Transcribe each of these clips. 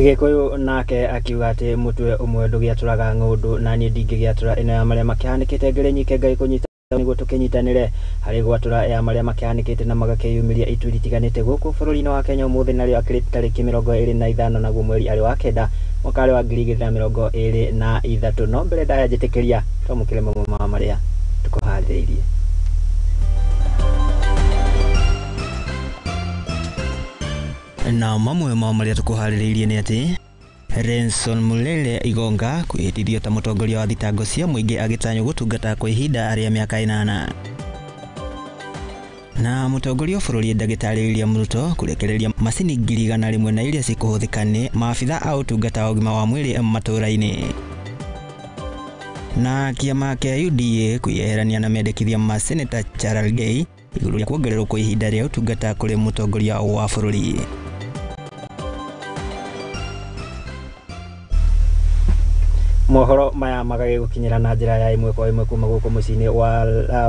Gĩkũyũ nake akiuga atĩ mũtwe ũmwe ndũgĩatũraga ng'ũndũ na niĩ ndingĩgĩatũra ĩno ya marĩa makĩhanĩkĩte ngĩrĩ nyike Ngai kũnyita nĩguo tũkĩnyitanĩre harĩ gwatũra ya marĩa makĩhanĩkĩte na magakĩyumĩria ituri itiganĩte gũkũ bũrũri-inĩ wa Kenya ũmũthĩ narĩo akĩrĩ tarĩki 25 naguo mweri arĩ wa kenda mwaka wa 2023 no mbere ndaya njĩtĩkĩria twamũkĩre mamwe ma marĩa tũkũharĩrĩirie. Na mamwe ma marĩa tũkũharĩrĩirie nĩ atĩ Renson Mulele Igonga kwĩhĩtithio ta mũtongoria wa thitango cia mũingĩ agĩtanywo gũtungata kwa ihinda rĩa mĩaka 8. Na mũtongoria wa bũrũri ndagĩtarĩ William Ruto kũrekereria macini 100,000 na iria cikũhũthĩka nĩ maabitha a ũtungata wa ũgima wa mwĩrĩ matũũra-inĩ. Na kĩama kĩa UDA kwĩyeherania na mendekithia ma Seneta Cherargei igũrũ rĩa kuongererwo kwa ihinda rĩa ũtungata kũrĩ mũtongoria wa bũrũri. Mohoro maya magagĩgũkinyĩra na njĩra ya ĩmwe kwa ĩmwe kuma gũkũ mũciĩ-inĩ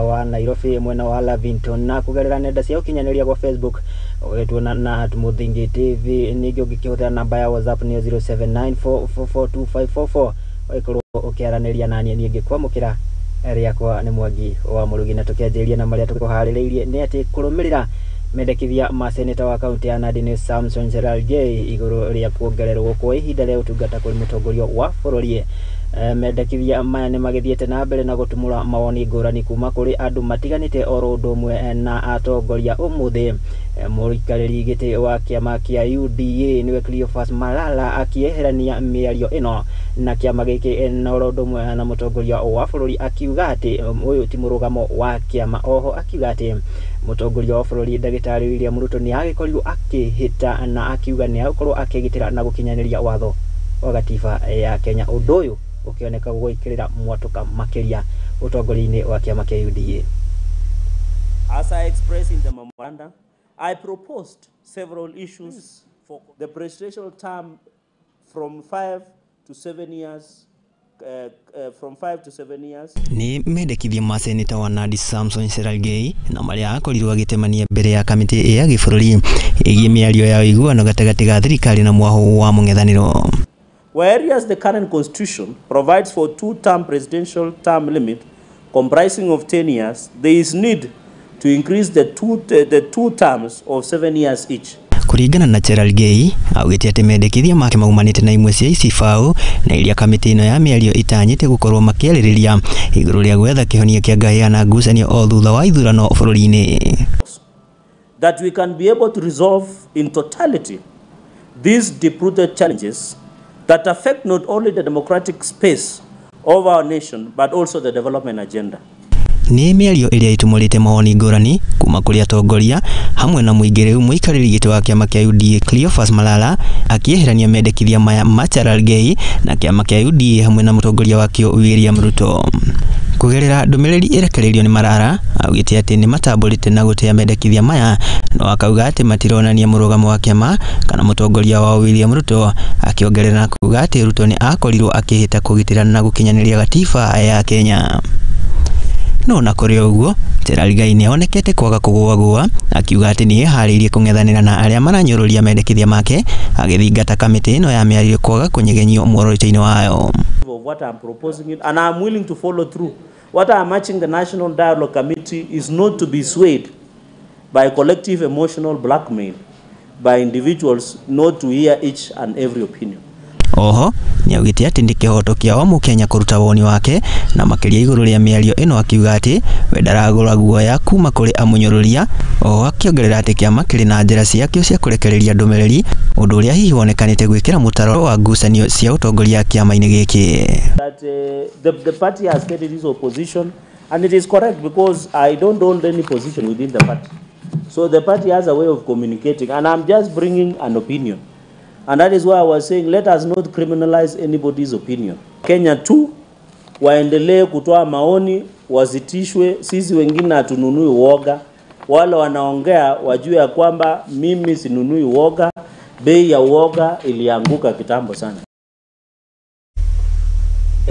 wa Nairobi mwena wa Lavington na kũgerera nenda cia ũkinyanĩria gwa Facebook ũgĩtuona na Mũthingi TV. Ningĩ ũngĩkĩhũthĩra namba ya WhatsApp nĩyo 0794442544 ũgĩkorwo ũkĩaranĩria naniĩ niĩ ngĩkwamũkĩra rĩakwa nĩ Mwangi wa Mũrugi. Na tũkĩanjĩrĩria na marĩa tũkũharĩrĩirie nĩ atĩ kũrũmĩrĩra mendekithia ma seneta wa kaunti ya Nandi nĩ Samson Cherargei igũrũ rĩa kuongererwo kwa ihinda rĩa ũtungata kũrĩ mũtongoria wa bũrũri. Mendekithia maya nĩ magĩthiĩte na mbere na gũtumũra mawoni ngũrani kuma kũrĩ andũ matiganĩte oro ũndũ ũmwe na atongoria ũmũthĩ. Mũikarĩri gĩtĩ wa kĩama kĩa UDA nĩwe Cleophas Malala akĩeherania mĩario ĩno na kĩama gĩkĩ na oro ũndũ ũmwe na mũtongoria wa bũrũri akiuga atĩ ũyũ ti mũrũgamo wa kĩama. Oho akiuga atĩ mũtongoria wa bũrũri ndagĩtarĩ William Ruto nĩ agĩkorirwo akĩhĩta na akiuga nĩ agũkorwo akĩgitĩra na gũkinyanĩria watho wa gatiba ya Kenya. Ũndũ ũyũ ũkĩoneka gwĩkĩrĩra mwatũka makĩria ũtongoria-inĩ wa kĩama kĩa UDA. As I expressed in the memorandum, I proposed several issues for the presidential term from 5 to 7 years. From 5 to 7 years. Nĩ mendekithia ma seneta wa Nandi Samson Cherargei na marĩa akorirwo agĩtemania mbere ya kamĩtĩ ya gĩbũrũri ĩgiĩ mĩario ya ũiguano gatagatĩ ga thirikari na mwahũ wa mũng'ethanĩro. Whereas the current constitution provides for two-term presidential term limit comprising of 10 years, there is need to increase the two terms of 7 years each. Kũringana na Cherargei augĩte atĩ mendekithia make maumanĩte na imwe cia icibaũ na iria kamĩtĩ ĩno ya mĩario itanyĩte gũkorwo makĩarĩrĩria igũrũ rĩa gwetha kĩhonia kĩa ngahĩha na ngucanio o thutha wa ithurano bũrũri-inĩ. That we can be able to resolve in totality these deep-rooted challenges that affect not only the democratic space of our nation but also the development agenda. Nĩ mĩario ĩrĩa ĩtumũrĩte mawoni ngũrani kuma kũrĩ atongoria hamwe na mũingĩ. Rĩu mũikarĩri gĩtĩ wa kĩama kĩa UDA Cleophas Malala akĩeherania mendekithia maya ma Cherargei na kĩama kĩa UDA hamwe na mũtongoria wakĩo William Ruto. Kũgerera ndũmĩrĩri ĩrekereirio nĩ Malala augĩte atĩ nĩ matambũrĩte na gũtĩa mendekithia maya no akauga atĩ matironania mũrũgamo wa kĩama kana mũtongoria wao William Ruto, akĩongerera na kuuga atĩ Ruto nĩ akorirwo akĩhĩta kũgitĩra na gũkinyanĩria gatiba ya Kenya. No na kũrĩ ũguo Cherargei nĩ onekete kwaga kũgũagũa akiuga atĩ nĩ eharĩirie kũng'ethanĩra na arĩa maranyũrũria mendekithia make agĩthingata kamĩtĩ ĩno ya mĩario kwaga kũnyegenyio muoroto-inĩ wayo. Of what I'm proposing it, and I'm willing to follow through. What I'm urging the National Dialogue Committee is not to be swayed by collective emotional blackmail by individuals, not to hear each and every opinion. Oho nĩaugĩte atĩ nĩ kĩhoto kĩa o mũkenya kũruta woni wake na makĩria igũrũ rĩa mĩario ĩno akiuga atĩ we ndaragũra guoya kuma kũrĩ amũnyũrũria. Oho akĩongerera atĩ kĩama kĩrĩ na njĩra ciakĩo cia kũrekereria ndũmĩrĩri, ũndũ ũrĩa hihi wonekanĩte gwĩkĩra mũtaro wa ngucanio cia ũtongoria kĩama-inĩ gĩkĩ. That the party has stated its opposition, and it is correct because I don't hold any position within the party. So the party has a way of communicating, and I'm just bringing an opinion. And that is why I was saying let us not criminalize anybody's opinion. Kenya tu waendelee kutoa maoni, wasitishwe. Sisi wengine hatununui woga. Wale wanaongea wajue ya kwamba mimi sinunui woga. Bei ya woga ilianguka kitambo sana.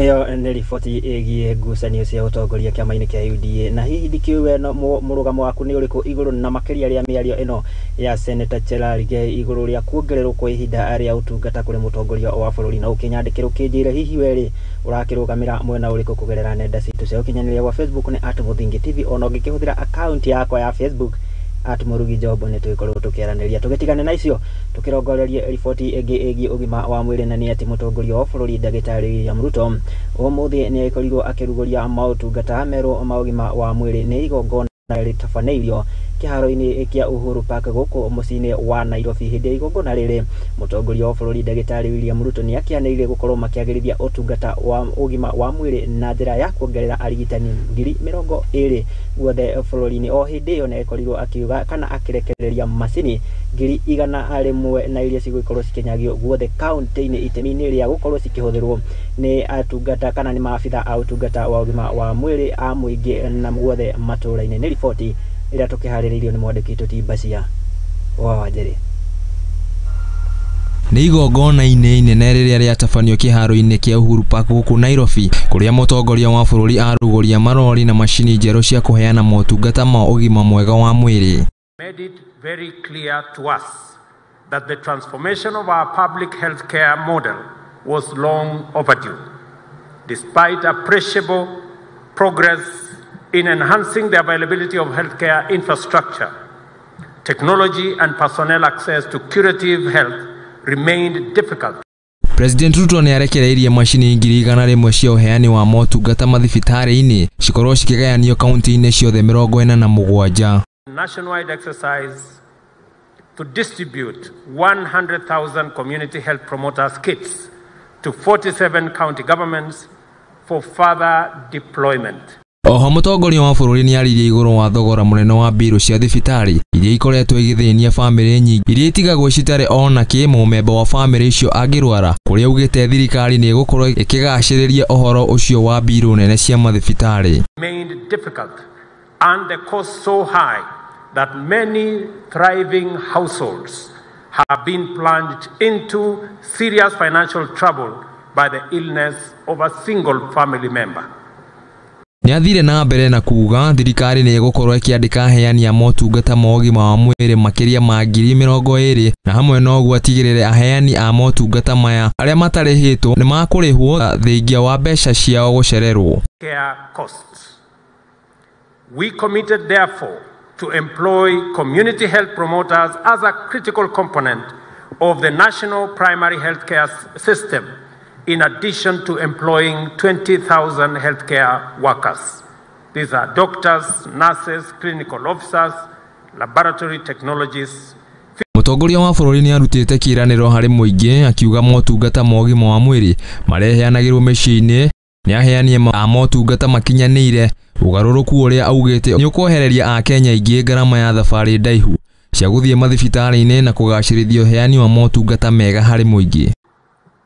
Ĩyo nĩ riboti ĩgiĩ ngucanio cia ũtongoria kĩama-inĩ kĩa UDA. Na hihi ndikĩũĩ no mũrũgamo waku nĩ ũrĩkũ igũrũ na makĩria rĩa mĩario ĩno ya Senator Cherargei igũrũ rĩa kuongererwo kwa ihinda rĩa ũtungata kũrĩ mũtongoria wa bũrũri? Na ũkĩnyandĩkĩra ũkĩnjĩre hihi werĩ ũrakĩrũgamĩra mwena ũrĩkũ kũgerera nenda citũ cia ũkinyanĩria wa Facebook nĩ @Mũthingi TV, ona ũngĩkĩhũthĩra account yakwa ya Facebook @Mũrugi Job nĩ tũgĩkorwo tũkĩaranĩria. Tũgĩtigane na icio tũkĩrongorerie riboti ĩngĩ ĩgiĩ ũgima wa mwĩrĩ, na nĩ atĩ mũtongoria wa bũrũri ndagĩtarĩ William Ruto ũmũthĩ nĩ agĩkorirwo akĩrugũria maũtungata merũ ma ũgima wa mwĩrĩ. Nĩ igongona rĩtabanĩirio kĩharo-inĩ kĩa Uhuru Park gũkũ mũciĩ-inĩ wa Nairobi. Hĩndĩ ya igongona rĩrĩ, mũtongoria wa bũrũri ndagĩtarĩ William Ruto nĩ akĩanĩrĩire gũkorwo makĩagĩrithia ũtungata wa ũgima wa mwĩrĩ na njĩra ya kuongerera arigitani 20,000 guothe bũrũri-inĩ. O hĩndĩ ĩyo nĩ agĩkorirwo akiuga kana akĩrekereria macini 100,000 na iria cigũkorwo cikĩnyagio guothe kaunti-inĩ itemi-inĩ rĩa gũkorwo cikĩhũthĩrwo nĩ atungata kana nĩ maabitha a ũtungata wa ũgima wa mwĩrĩ a mũingĩ na guothe matũũra-inĩ. Nĩ riboti ĩrĩa tũkĩharĩrĩirio nĩ mwandĩki witũ Timbacia wa Wanjĩrĩ. Nĩ igongona-inĩ inene rĩrĩa rĩatabanio kĩharo-inĩ kĩa Uhuru Park gũkũ Nairobi, kũrĩa mũtongoria wa bũrũri arugũria marori na macini njerũ cia kũheana motungata ma ũgima mwega wa mwĩrĩ. Made it very clear to us that the transformation of our public health care model was long overdue. Despite appreciable progress in enhancing the availability of healthcare infrastructure, technology and personnel, access to curative health remained difficult. President Ruto nĩ arekereirie macini 100,000 cia ũheani wa motungata mathibitarĩ-inĩ cikorwo cikĩgayanio kaunti-inĩ ciothe 47. Nationwide exercise to distribute 100,000 community health promoters kits to 47 county governments for further deployment. Oho mũtongoria wa bũrũri nĩ aririe igũrũ wa thogora mũnene wa mbirũ cia thibitarĩ iria ikoretwo igĩthĩnia bamĩrĩ nyingĩ iria itigagwo citarĩ ona kĩ mũmemba wa bamĩrĩ icio angĩrwara, kũrĩa augĩte thirikari nĩ ĩgũkorwo ĩkĩgacĩrĩria ũhoro ũcio wa mbirũ nene cia mathibitarĩ. Remained difficult and the cost so high that many thriving households have been plunged into serious financial trouble by the illness of a single family member. Nĩ athire na mbere na kuga thirikari nĩ ĩgũkorwo ĩkĩandĩka aheani a motungata ma ũgima wa mwĩrĩ makĩria ma 20,000, na hamwe na ũguo atigĩrĩre aheani a motungata maya arĩa matarĩhĩtwo nĩ makũrĩhwo thengia wa mbeca ciao gũcererwo. Care costs. We committed therefore to employ community health promoters as a critical component of the national primary health care system, in addition to employing 20,000 healthcare workers. These are doctors, nurses, clinical officers, laboratory technologists. Mũtongoria wa bũrũri nĩ arutĩte kĩĩranĩro harĩ mũingĩ akiuga motungata ma ũgima wa mwĩrĩ mareheanagĩrwo mĩciĩ-inĩ nĩ aheani a motungata makinyanĩire, ũgarũrũku ũrĩa augĩte nĩ ũkwehereria akenya aingĩ ngarama ya thabarĩ ndaihu cia gũthiĩ mathibitarĩ-inĩ na kũgacĩrithia ũheani wa motungata mega harĩ mũingĩ.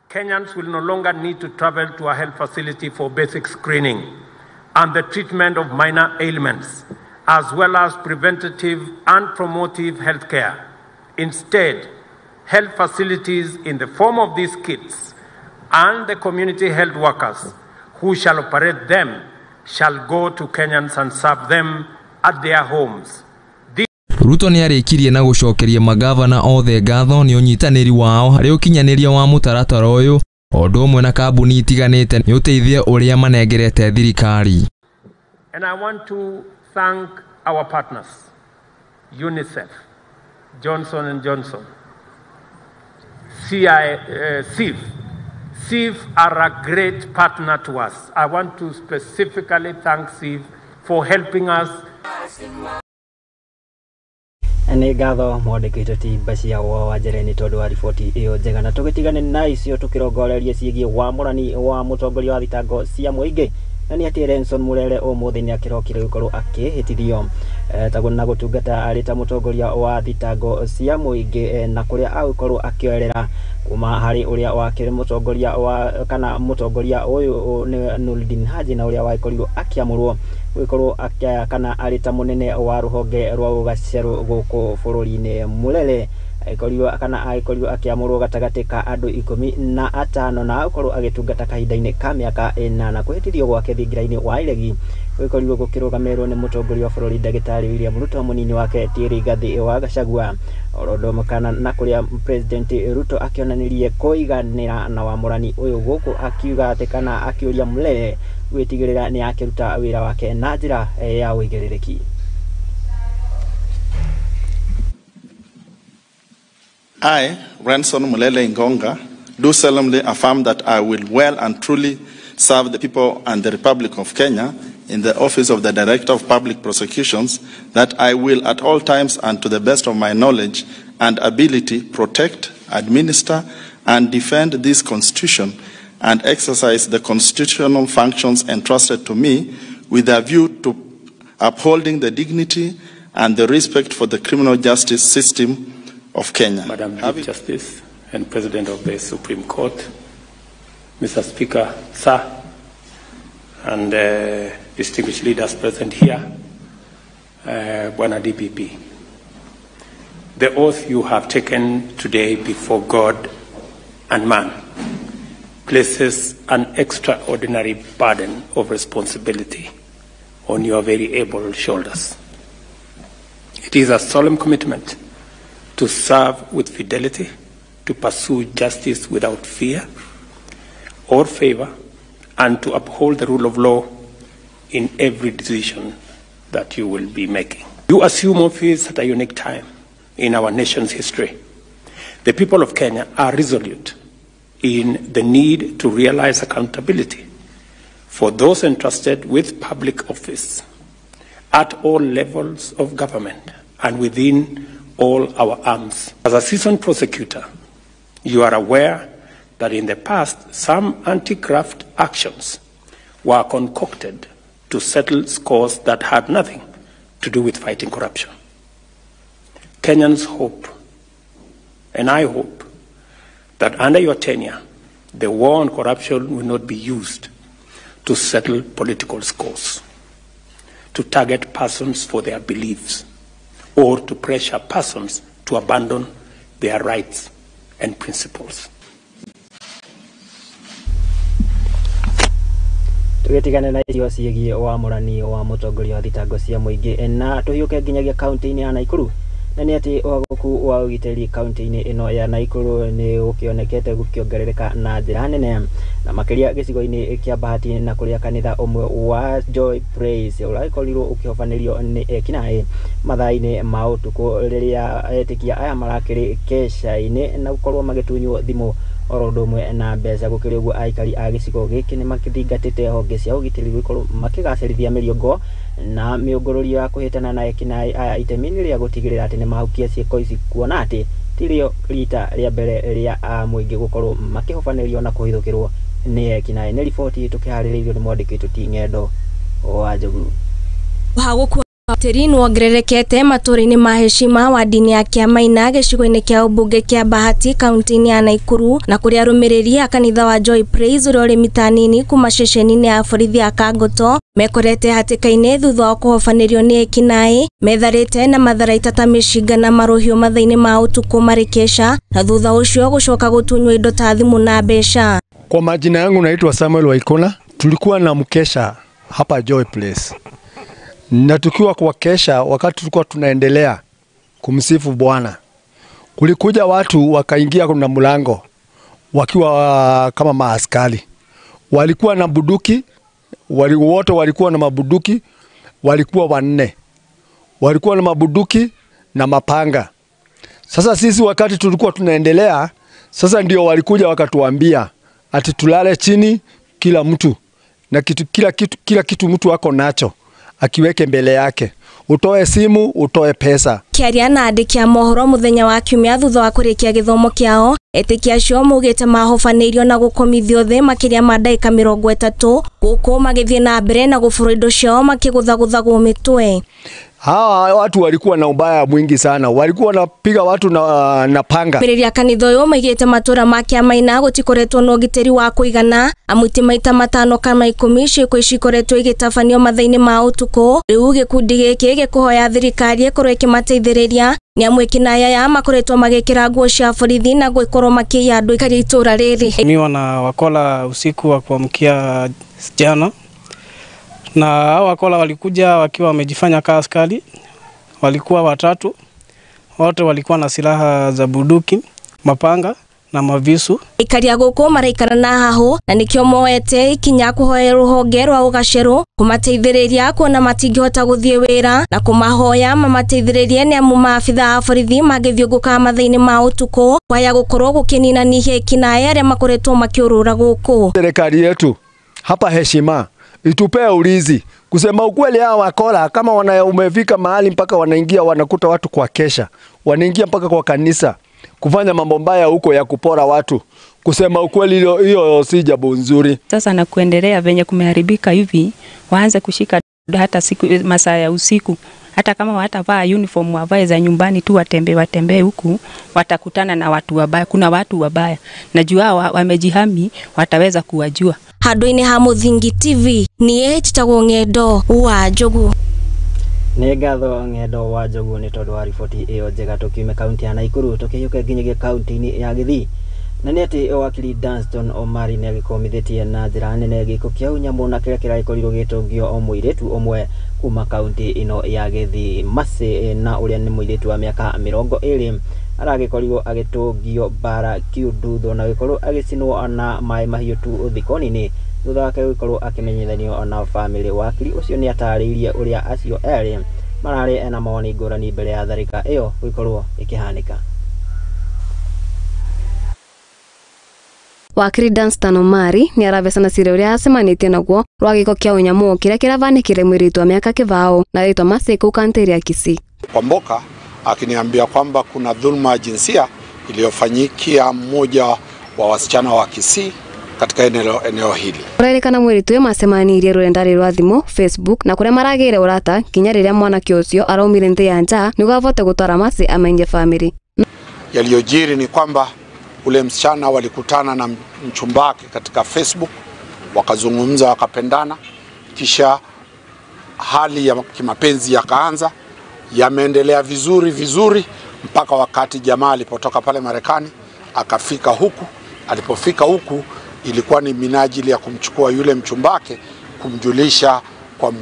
Kenyans will no longer need to travel to a health facility for basic screening and the treatment of minor ailments, as well as preventative and promotive health care. Instead, health facilities in the form of these kits and the community health workers who shall operate them shall go to Kenyans and serve them at their homes. Ruto nĩ arĩkirie na gũcokeria magavana othe ngatho nĩ ũnyitanĩri wao harĩ ũkinyanĩria wa mũtaratara ũyũ, o ũndũ ũmwe na kambuni itiganĩte nĩ ũteithio ũrĩa manengerete thirikari. And I want to thank our partners, UNICEF, Johnson & Johnson, CIF. CIF are a great partner to us. I want to specifically thank CIF for helping us. Nĩ ngatho mwandĩki witũ Timbacia wa Wanjĩrĩ nĩ tondũ wa riboti ĩyo njega. Na tũgĩtigane na icio tũkĩrongoreria ciĩgiĩ wamũrani wa mũtongoria wa thitango cia mũingĩ, na nĩ atĩ Renson Murere ũmũthĩ nĩ akĩrokire gũkorwo akĩhĩtithio na gũtungata arĩ ta mũtongoria wa thitango cia mũingĩ, na kũrĩa agũkorwo akĩoerera kuma harĩ ũrĩa wakĩrĩ mũtongoria wa kana mũtongoria ũyũ nĩ Nurdin Haji, na ũrĩa wagĩkorirwo akĩamũrwo gũgĩkorwo kana arĩ ta mũnene wa rũhonge rwa ũgacerũ gũkũ bũrũri-inĩ. Murere Agĩkorirwo kana agĩkorirwo akĩamũrwo gatagatĩ ka andũ 15 na akorwo agĩtungata kahinda-inĩ ka mĩaka 8. Kwĩhĩtithio gwake thingira-inĩ wa iregi gwĩkorirwo gũkĩrũgamĩrĩrwo nĩ mũtongoria wa bũrũri ndagĩtarĩ William Ruto, mũnini wake ti Rigathi wa Gachagua, oro ũndũ ũmwe kana na kũrĩa President Ruto akĩonanirie kũiganĩra na wamũrani ũyũ gũkũ akiuga atĩ kana akĩũria Mulee gwĩtigĩrĩra nĩ akĩruta wĩra wake na njĩra ya ũigĩrĩrĩki. I, Renson Mulele Ingonga, do solemnly affirm that I will well and truly serve the people and the Republic of Kenya in the office of the Director of Public Prosecutions, that I will at all times and to the best of my knowledge and ability protect, administer, and defend this Constitution and exercise the constitutional functions entrusted to me with a view to upholding the dignity and the respect for the criminal justice system of Kenya. Madam Chief Justice and President of the Supreme Court, Mr. Speaker, sir, and distinguished leaders present here, Bwana DPP. The oath you have taken today before God and man places an extraordinary burden of responsibility on your very able shoulders. It is a solemn commitment to serve with fidelity, to pursue justice without fear or favor, and to uphold the rule of law in every decision that you will be making. You assume office at a unique time in our nation's history. The people of Kenya are resolute in the need to realize accountability for those entrusted with public office at all levels of government and within all our arms. As a seasoned prosecutor, you are aware that in the past, some anti-graft actions were concocted to settle scores that had nothing to do with fighting corruption. Kenyans hope, and I hope, that under your tenure, the war on corruption will not be used to settle political scores, to target persons for their beliefs, or to pressure persons to abandon their rights and principles. Tũgĩtigane na icio ciĩgiĩ wamũrani wa mũtongoria wa thitango cia mũingĩ na tũhiũke nginyagia kaunti-inĩ ya Nakuru, na nĩ atĩ ũhagũku wa ũgitĩri kaunti-inĩ ĩno ya Nakuru nĩ gũkĩonekete gũkĩongerereka na njĩra nene, na makĩria gĩcigo-inĩ kĩa Bahati na kũrĩa kanitha ũmwe wa Joy Praise ũragĩkorirwo ũkĩhobanĩrio nĩ ekinaĩ mathaa-inĩ ma ũtukũ rĩrĩa etĩkia aya marakĩrĩ keca-inĩ na gũkorwo magĩtunywo thimũ oro ũndũ ũmwe na mbeca. Gũkĩrĩ ũguo aikari a gĩcigo gĩkĩ nĩ makĩthingatĩte honge cia ũgitĩri gũkorwo makĩgacĩrithia mĩriongo na mĩũngũrũrio ya kũhĩtana na ekinaĩ aya itemi-inĩ rĩa gũtigĩrĩra atĩ nĩ mahukia ciĩko ici, kuona atĩ ti rĩo rita rĩa mbere rĩa mũingĩ gũkorwo makĩhobanĩrio na kũhithũkĩrwo nĩ ekinaĩ. Nĩ riboti tũkĩharĩrĩirio nĩ mwandĩki witũ T Ng'endo wa Njogu. Ũhagũku tĩri nĩwongererekete matũũra-inĩ ma Heshima wadi-inĩ ya Kĩamaina gĩcigo-inĩ kĩa ũmbunge kĩa Bahati kaunti-inĩ ya Nakuru, na kũrĩa arũmĩrĩri a kanitha wa Joy Praise ũrĩa ũrĩ mita nini kuma ceceni-inĩ ya borithi ya Kangoto mekorete hatĩka-inĩ thutha wa kũhobanĩrio nĩ ekinaĩ metharĩte na matharaita ta mĩcinga na marũhiũ mathaa-inĩ ma ũtukũ marĩ kesha, na thutha ũcio gũcoka gũtunywo indo ta thimũ na mbeca. Kwa majina yangu naitwa Samuel Waikona. Tulikuwa na mkesha hapa Joy Place, na tukiwa kwa kesha, wakati tulikuwa tunaendelea kumsifu Bwana, kulikuja watu wakaingia na mlango wakiwa kama maaskari. Walikuwa na bunduki, wote walikuwa na mabuduki, walikuwa wanne. Walikuwa na mabuduki na mapanga. Sasa sisi wakati tulikuwa tunaendelea, sasa ndio walikuja wakatuambia ati tulale chini kila mtu na kila kitu mtu ako nacho akiweke mbele yake, utoe simu, utoe pesa. Kĩaria na andĩki a mohoro mũthenya wa kiumia thutha wa kũrĩkia gĩthomo kĩao, etĩkia acio maugĩte mahobanĩirio na gũkomithio thĩ makĩria ma ndagĩka 30 gũkũ magĩthiĩ na mbere na gũbũrwo indo ciao makĩgũthagũthagwo mĩtwe. Hawa watu walikuwa na ubaya mwingi sana, walikuwa wanapiga watu na panga. Mbere kanitha uyu maigite matura ma Kĩamaina gutikoretwo na ũgitĩri wa kũigana amu ti maita 5 kana 10 ciĩko ici ikoretwo igĩtabanio mathaa-inĩ ma ũtukũ. Rĩu gĩkundi gĩkĩ gĩkũhoya thirikari ĩkorwo ĩkĩmateithĩrĩria nĩ amu ĩkinaya ya makoretwo magĩkĩra nguo cia borithi na gũkorwo makĩiya andũ aikari a itũra rĩrĩ. Miwa na wakola usiku wa kuamkia jana, na hao wakola walikuja wakiwa wamejifanya kama askari. Walikuwa watatu, wote walikuwa na silaha za bunduki, mapanga na mavisu. Aikari a gũkũ maraikara na haho na nikĩo moete ikinya kũhoya rũhonge rwa ũgacerũ kũmateithĩrĩria kuona matingĩhota gũthiĩ wĩra na kũmahoya mamateithĩrĩrie nĩ amu maabitha a borithi mangĩthiũngũkaga mathaa-inĩ ma ũtukũ kwaya gũkorwo gũkĩninanihia ikinaĩ arĩa makoretwo makĩũrũra gũkũ. Serikali yetu hapa heshima itupee ulinzi. Kusema ukweli, hao wakora kama umefika mahali mpaka wanaingia wanakuta watu kwa kesha, wanaingia mpaka kwa kanisa kufanya mambo mbaya huko ya kupora watu. Kusema ukweli, hiyo si jambo nzuri. Sasa na kuendelea venye kumeharibika hivi, waanze kushika hata siku masaa ya usiku, hata kama watavaa uniform wavae za nyumbani tu, watembee huku, watakutana na watu wabaya. Kuna watu wabaya najua wamejihami, wataweza kuwajua. Handũ-inĩ ha Mũthingi TV niĩ njĩtagwo Ng'endo wa Njogu. Nĩ ngatho Ng'endo wa Njogu nĩ tondũ wa riboti ĩyo njega. Tũkiume kaunti ya Naikuru tũkĩhiũke nginyagia kaunti-inĩ ya Gĩthii, na nĩ atĩ wakiri Danston Omari nĩ agĩkomithĩtie na njĩra nene gĩko kĩa ũnyamũ na kĩrĩa kĩragĩkorirwo gĩtũngio o mũirĩtu ũmwe kuma kaunti ĩno ya Gĩthii Mercy, na ũrĩa nĩ mũirĩtu wa mĩaka 20 aragĩkorirwo agĩtũngio mbara kĩundutho na gĩkorwo agĩcinwo na maĩ mahiũ tu thiko-inĩ thutha wake gũkorwo akĩmenyithanio na bamĩrĩ. Wakiri ũcio nĩ atarĩirie ũrĩa acio erĩ mararĩ na mawoni ngũrani mbere ya tharĩka ĩyo gũkorwo ĩkĩhanĩka. Wakiri Danstan Omari nĩ aravecana cira ũrĩa acemanĩtie naguo rwa gĩko kĩa ũnyamũ kĩrĩa kĩravanĩkire mwĩrĩtu wa mĩaka 20 na rĩtwa Mercy kũu kaunti ya Kisii. Kwamboka akiniambia kwamba kuna dhulma ya jinsia iliyofanyikia mmoja wa wasichana wa Kisii katika eneo hili. Kũrerĩkana mwĩrĩtu ũyũ macemanirie rũrenda-inĩ rwa thimũ Facebook na kũrĩa maragĩire ũrata nginya rĩrĩa mwanake ũcio araumire nthĩ ya nja nĩguo avote gũtwara Mercy amenye famĩlĩ. Yaliyojiri ni kwamba ule msichana walikutana na mchumba wake katika Facebook, wakazungumza, wakapendana, kisha hali ya kimapenzi yakaanza, yameendelea vizuri vizuri mpaka wakati jamaa alipotoka pale Marekani akafika huku. Alipofika huku ilikuwa ni minajili ya kumchukua yule mchumbake kumjulisha kwa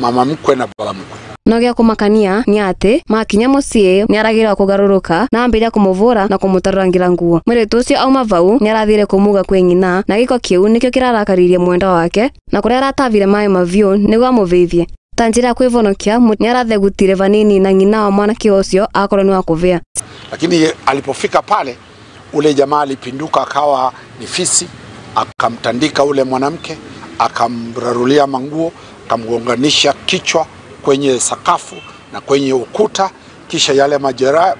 mama mkwe na baba mkwe. No gĩa kũmakania nĩ atĩ makinya mũciĩ nĩ aragĩrwo kũgarũrũka na ambĩrĩria kũmũvũra na kũmũtarũrangĩra nguo. Mũirĩtu ũcio auma vau nĩ arathire kũmuga kwĩ nyina na gĩko kĩu nĩkĩo kĩrarakaririe mwendwa wake na kũrĩa aratavire maĩ maviũ nĩguo amũvĩvie. Ta njĩra ya kwĩvonokia nĩ arathegutire vanini na nyina wa mwanake ũcio akorwo nĩ wa kũvĩa. Lakini alipofika pale ule jamaa alipinduka akawa ni fisi, akamtandika ule mwanamke, akamrarulia manguo, akamgonganisha kichwa kwenye sakafu na kwenye ukuta. Kisha yale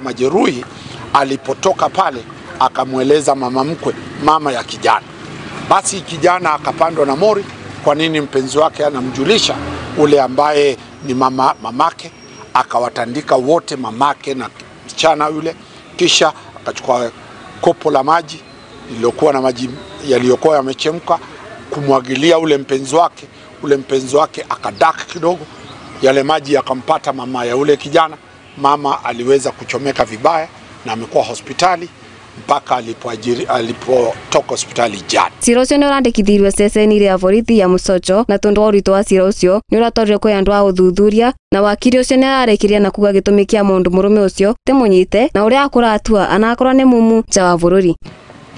majeruhi, alipotoka pale akamweleza mama mkwe, mama ya kijana. Basi kijana akapandwa na mori, kwa nini mpenzi wake anamjulisha ule ambaye ni mamake. Akawatandika wote, mamake na msichana yule. Kisha akachukua kopo la maji lililokuwa na maji yaliyokuwa yamechemka kumwagilia ule mpenzi wake. Ule mpenzi wake akadaka kidogo, yale maji yakampata mama ya ule kijana. Mama aliweza kuchomeka vibaya na amekuwa hospitali mpaka alipotoka hospitali jana. Cira ũcio nĩ ũrandĩkithirio ceceni ya borithi ya Mũcoco na tondũ wa ũritũ wa cira ũcio nĩ ũratwarirwo kwĩ andũ a ũthuthuria na wakiri ũcio nĩ ararĩkĩria na kuga gĩtũmi kĩa mũndũ mũrũme ũcio ti mũnyite na ũrĩa akũratua anakorwo nĩ mumu nja wa bũrũri.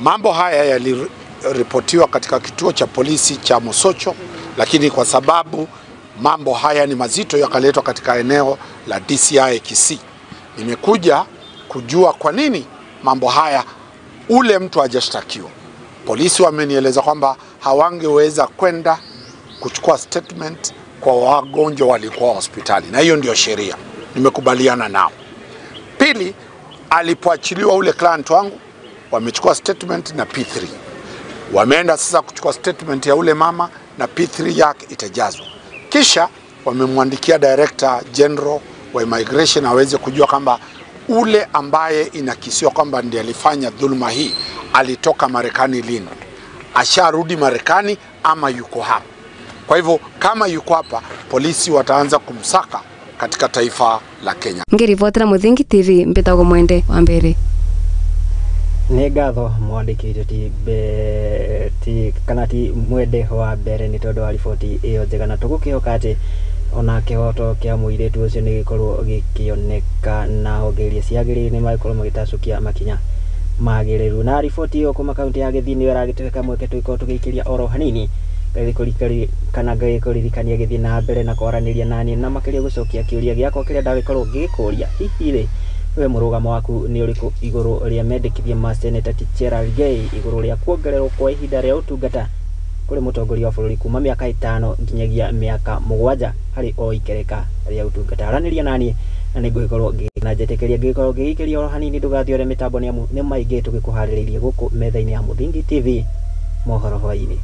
Mambo haya yaliripotiwa katika kituo cha polisi cha Mosocho, lakini kwa sababu mambo haya ni mazito yakaletwa katika eneo la DCI Kisii. Nimekuja kujua kwa nini mambo haya ule mtu hajashtakiwa. Polisi wamenieleza kwamba hawangeweza kwenda kuchukua statement kwa wagonjwa walikuwa hospitali, na hiyo ndio sheria. Nimekubaliana nao. Pili, alipoachiliwa ule client wangu wamechukua statement na P3. Wameenda sasa kuchukua statement ya ule mama na P3 yake itajazwa. Kisha Wamemwandikia Director General wa Immigration aweze kujua kwamba ule ambaye inakisiwa kwamba ndiye alifanya dhuluma hii alitoka Marekani lini, asharudi Marekani ama yuko hapa. Kwa hivyo kama yuko hapa, polisi wataanza kumsaka katika taifa la Kenya. Ngiribotera Muthingi TV mbitagwo Mwende wa Mbere. Nĩ ngatho mwandĩki ti kana ti Mwende wa Mbere nĩ tondũ wa riboti ĩyo njega, na tũgũkĩhoka atĩ ona kĩhoto kĩa mũirĩtu ũcio nĩ gĩkorwo gĩkĩoneka na honge iria ciagĩrĩire nĩ magĩkorwo magĩtacũkia makinya magĩrĩru. Na riboti ĩyo kuma kaunti ya Gĩthii nĩyo ĩragĩtũhe kamweke tũgĩkorwo tũgĩikĩria oro hanini kana ngagĩkũririkania gĩthiĩ na mbere na kwaranĩria naniĩ na makĩria gũcokia kĩũria gĩakwa kĩrĩa ndagĩkorwo ngĩgĩkũria, hihi rĩ we mũrũgamo waku nĩ ũrĩkũ igũrũ rĩa mendekithia ma Seneta Cherargei igũrũ rĩa kuongererwo kwa ihinda rĩa ũtungata kũrĩ mũtongoria wa bũrũri kuma mĩaka 5 nginyagia mĩaka 7 harĩ o ikereka rĩa ũtungata. Aranĩria naniĩ na nĩngũgĩkorwo na njetĩkĩria ngĩgĩkorwo ngĩgĩikĩria oro hanini ndũgathiore mĩtambo nĩ amu nĩ maingĩ tũgĩkũharĩrĩirie gũkũ metha-inĩ ya Muthingi TV mohoro hwaĩ-inĩ.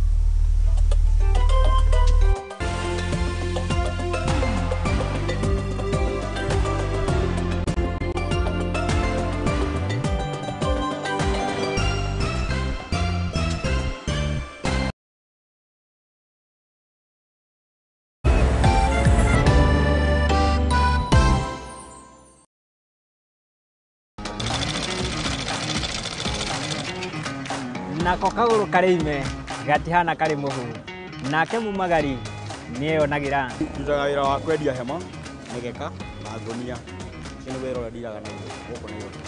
Nako kagũrũ karĩ ime gatihana karĩ mũhu, nake mumagari nĩeyonagĩra. Ndutaga wĩra wa kwendia hema, mĩgeka na ngũnia. Ũcio nĩ wĩra ũrĩa ndiraga naguo gũkũ Nairobi.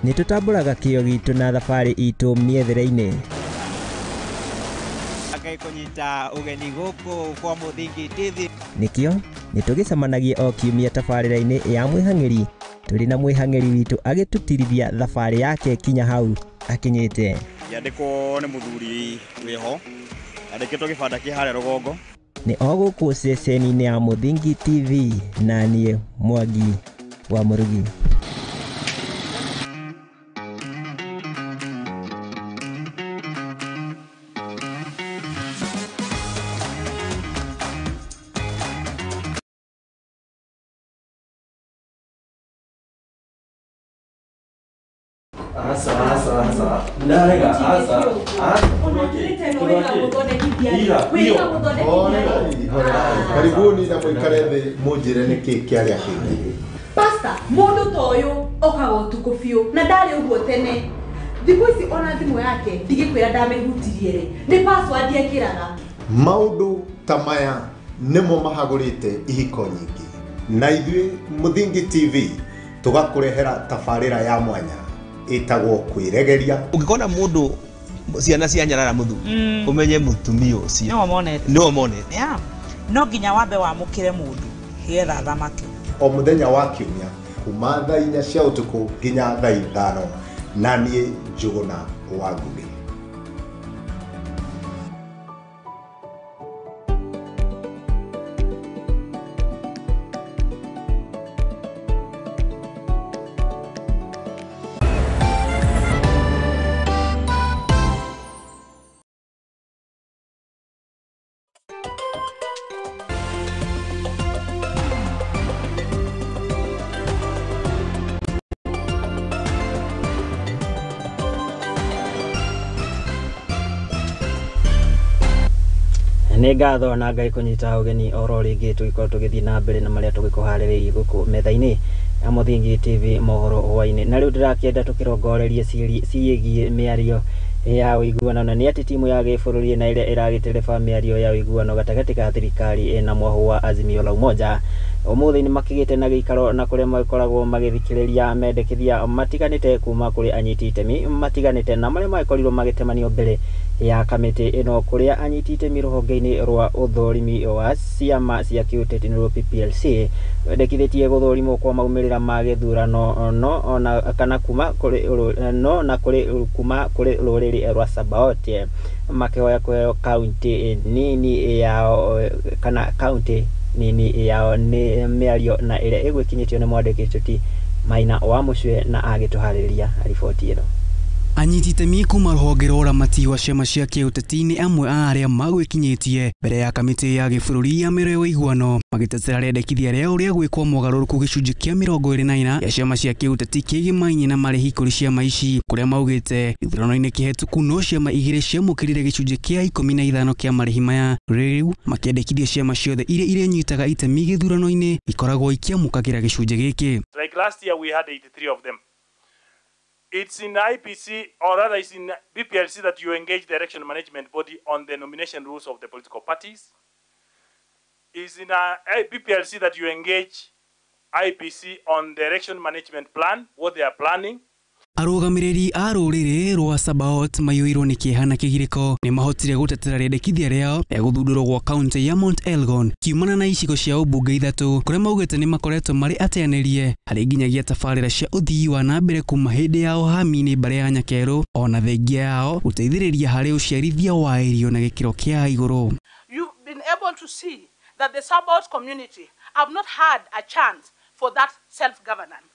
Nĩ tũtambũraga kĩo gitũ na thabarĩ itũ mĩethere-inĩ. Ngai kũnyita ũgeni gũkũ kwa Muthingi TV. Nĩkĩo nĩtũgĩcemanagie o kiumia tabarĩra-inĩ ya mwĩhang'ĩri tũrĩ na mwĩhang'ĩri witũ agĩtũtirithia thabarĩ yake kinya hau akinyĩte. Yandĩkwo nĩ mũthuri wĩho, andĩkĩtwo gĩbanda kĩ harĩa rũgongo. Nĩ o gũkũ ceceni-inĩ ya Muthingi TV na niĩ Mwangi wa Mũrugi. Karibuni na mwikare thĩ mũnjĩre nĩkĩ kĩarĩa kĩngĩ. Pastor, mũndũ ta ũyũ okaga ũtukũ biũ na ndarĩ ũguo tene. Thikũ ici ona thimũ yake ndigĩkwĩra ndamĩhutirie rĩ, nĩ password ekĩraga. Maũndũ ta maya nĩmo mahagũrĩte ihiko nyingĩ, na ithuĩ Muthingi TV tũgakũrehera tabarĩra ya mwanya ĩtagwo kwĩregeria. Ũngĩkona mũndũ ciana cia nyarara mũthuri ũmenye mũtumia ũcio nĩwe monete. No nginya wambe wamũkĩre mũndũ nĩgetha athamake. O mũthenya wa kiumia kuma thaa 4 cia ũtukũ nginya thaa 5, na niĩ Njũgũna wa Ngũgĩ. Nĩ ngatho na Ngai kũnyita ũgeni oro rĩngĩ tũgĩkorwo tũgĩthiĩ na mbere na marĩa tũgĩkũharĩrĩirie gũkũ metha-inĩ ya Muthingi TV mohoro hwaĩ-inĩ. Na rĩu ndĩrakĩenda tũkĩrongorerie ciĩgiĩ mĩario ya ũiguano, na nĩ atĩ timu ya gĩbũrũri na ĩrĩa ĩragĩtereba mĩario ya ũiguano gatagatĩ ka thirikari na mwahu wa Azimio la Umoja ũmũthĩ nĩ makĩgĩte na gĩikaro na kũrĩa magĩkoragwo magĩthikĩrĩria mendekithia matiganĩte kuma kũrĩ anyiti itemi matiganĩte na marĩa magĩkorirwo magĩtemanio mbere ya kamĩtĩ ĩno, kũrĩa anyiti itemi rũhonge-inĩ rwa ũthũrimi wa ciama cia kĩũteti nĩruo PPLC wendekithĩtie gũthũrimwo kwa maumĩrĩra ma gĩthurano no ona kana kuma kũrĩ no na kũrĩ kuma kũrĩ rũrĩrĩ rwa Sabaot makĩhoya kũheo kaunti nini yao kana kaunti nini yao. Nĩ mĩario na ĩrĩa ĩgwĩkinyĩtio nĩ mwandĩki ti Maina wa Mũcwe na agĩtũharĩrĩria riboti ĩno. Anyiti itemi kuma rũhonge rwa ũramati wa ciama cia kĩũteti nĩ amwe a arĩa magwĩkinyĩtie mbere ya kamĩtĩ ya gĩbũrũri ya mĩario ya ũiguano magĩtetera rĩendekithia rĩao rĩa gwĩkwo mogarũrũku gĩcunjĩ kĩa 24 gĩa ciama cia kĩũteti kĩgimainie na marĩhi kũrĩ ciama ici, kũrĩa maugĩte gĩthurano-inĩ kĩhetũku no ciama igĩrĩ ciamũkĩrire gĩcunjĩ kĩa 15 kĩa marĩhi maya, rĩu makĩendekithia ciama ciothe iria irenyitaga itemi gĩthurano-inĩ ikoragwo ikĩamũkagĩra gĩcunjĩ gĩkĩ. Like last year we had 83 of them. It's in IPC, or rather it's in BPLC, that you engage the election management body on the nomination rules of the political parties. It's in BPLC that you engage IPC on the election management plan, what they are planning. Arũgamĩrĩri a rũrĩrĩ rwa Sabaot maiyũirwo nĩ kĩeha na kĩgirĩko nĩ mahotire gũtetera rĩendekithia rĩao rĩa gũthundũrwo gwa kaunti ya Mount Elgon kiumana na icigo cia ũmbunge ithatũ, kũrĩa maugĩte nĩ makoretwo marĩ ateanĩrie harĩ nginyagia tabarĩra cia ũthii wa na mbere kuma hĩndĩ ya ũhami-inĩ mbarĩ ya Nyakerũ, ona thengia yao gũteithĩrĩria harĩ ũciarithia wa irio na gĩkĩro kĩa igũrũ. You've been able to see that the Sabaot community have not had a chance for that self-governance.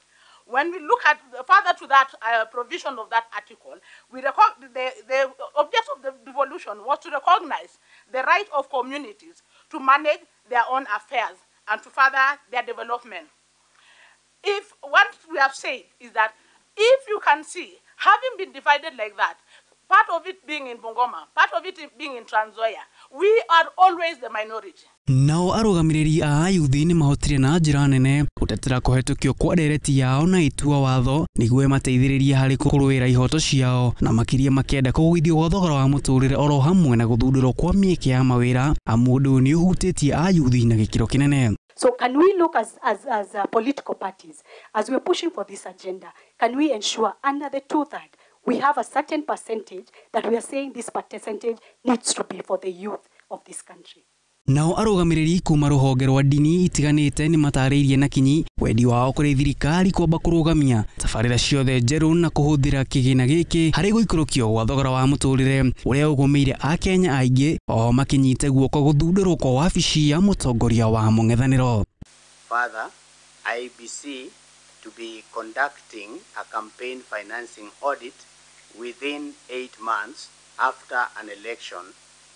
When we look at further to that provision of that article, we the object of the devolution was to recognize the right of communities to manage their own affairs and to further their development. If what we have said is that if you can see, having been divided like that, part of it being in Bungoma, part of it being in Trans Nzoia, we are always the minority. Nao arũgamĩrĩri a ayuthi nĩ mahotire na njĩra nene gũtetera kũhetũkio kwa ndereti yao na itua watho nĩguo ĩmateithĩrĩrie harĩ kũrũĩra ihoto ciao, na makĩria makĩenda kũgũithio gwa thogora wa mũtũrĩre oro hamwe na gũthundũrwo kwa mĩeke ya mawĩra, amu ũndũ ũyũ nĩ ũhutĩtie ayuthi na gĩkĩro kĩnene. So can we look as political parties, as we're pushing for this agenda, can we ensure under the 2/3 we have a certain percentage that we are saying this percentage needs to be for the youth of this country? Nao arũgamĩrĩri kuma rũhonge rwa ndini itiganĩte nĩ matarĩirie na kinyi wendi wao kũrĩ thirikari kwamba kũrũgamia tabarĩra ciothe njerũ na kũhũthĩra kĩgĩna gĩkĩ harĩ gũikũrũkio gwa thogora wa mũtũrĩre ũrĩa ũgũmĩire Akenya aingĩ, o makinyite guoko gũthundũrwo kwa wabici ya mũtongoria wa mũng'ethanĩro. Further, IEBC to be conducting a campaign financing audit within 8 months after an election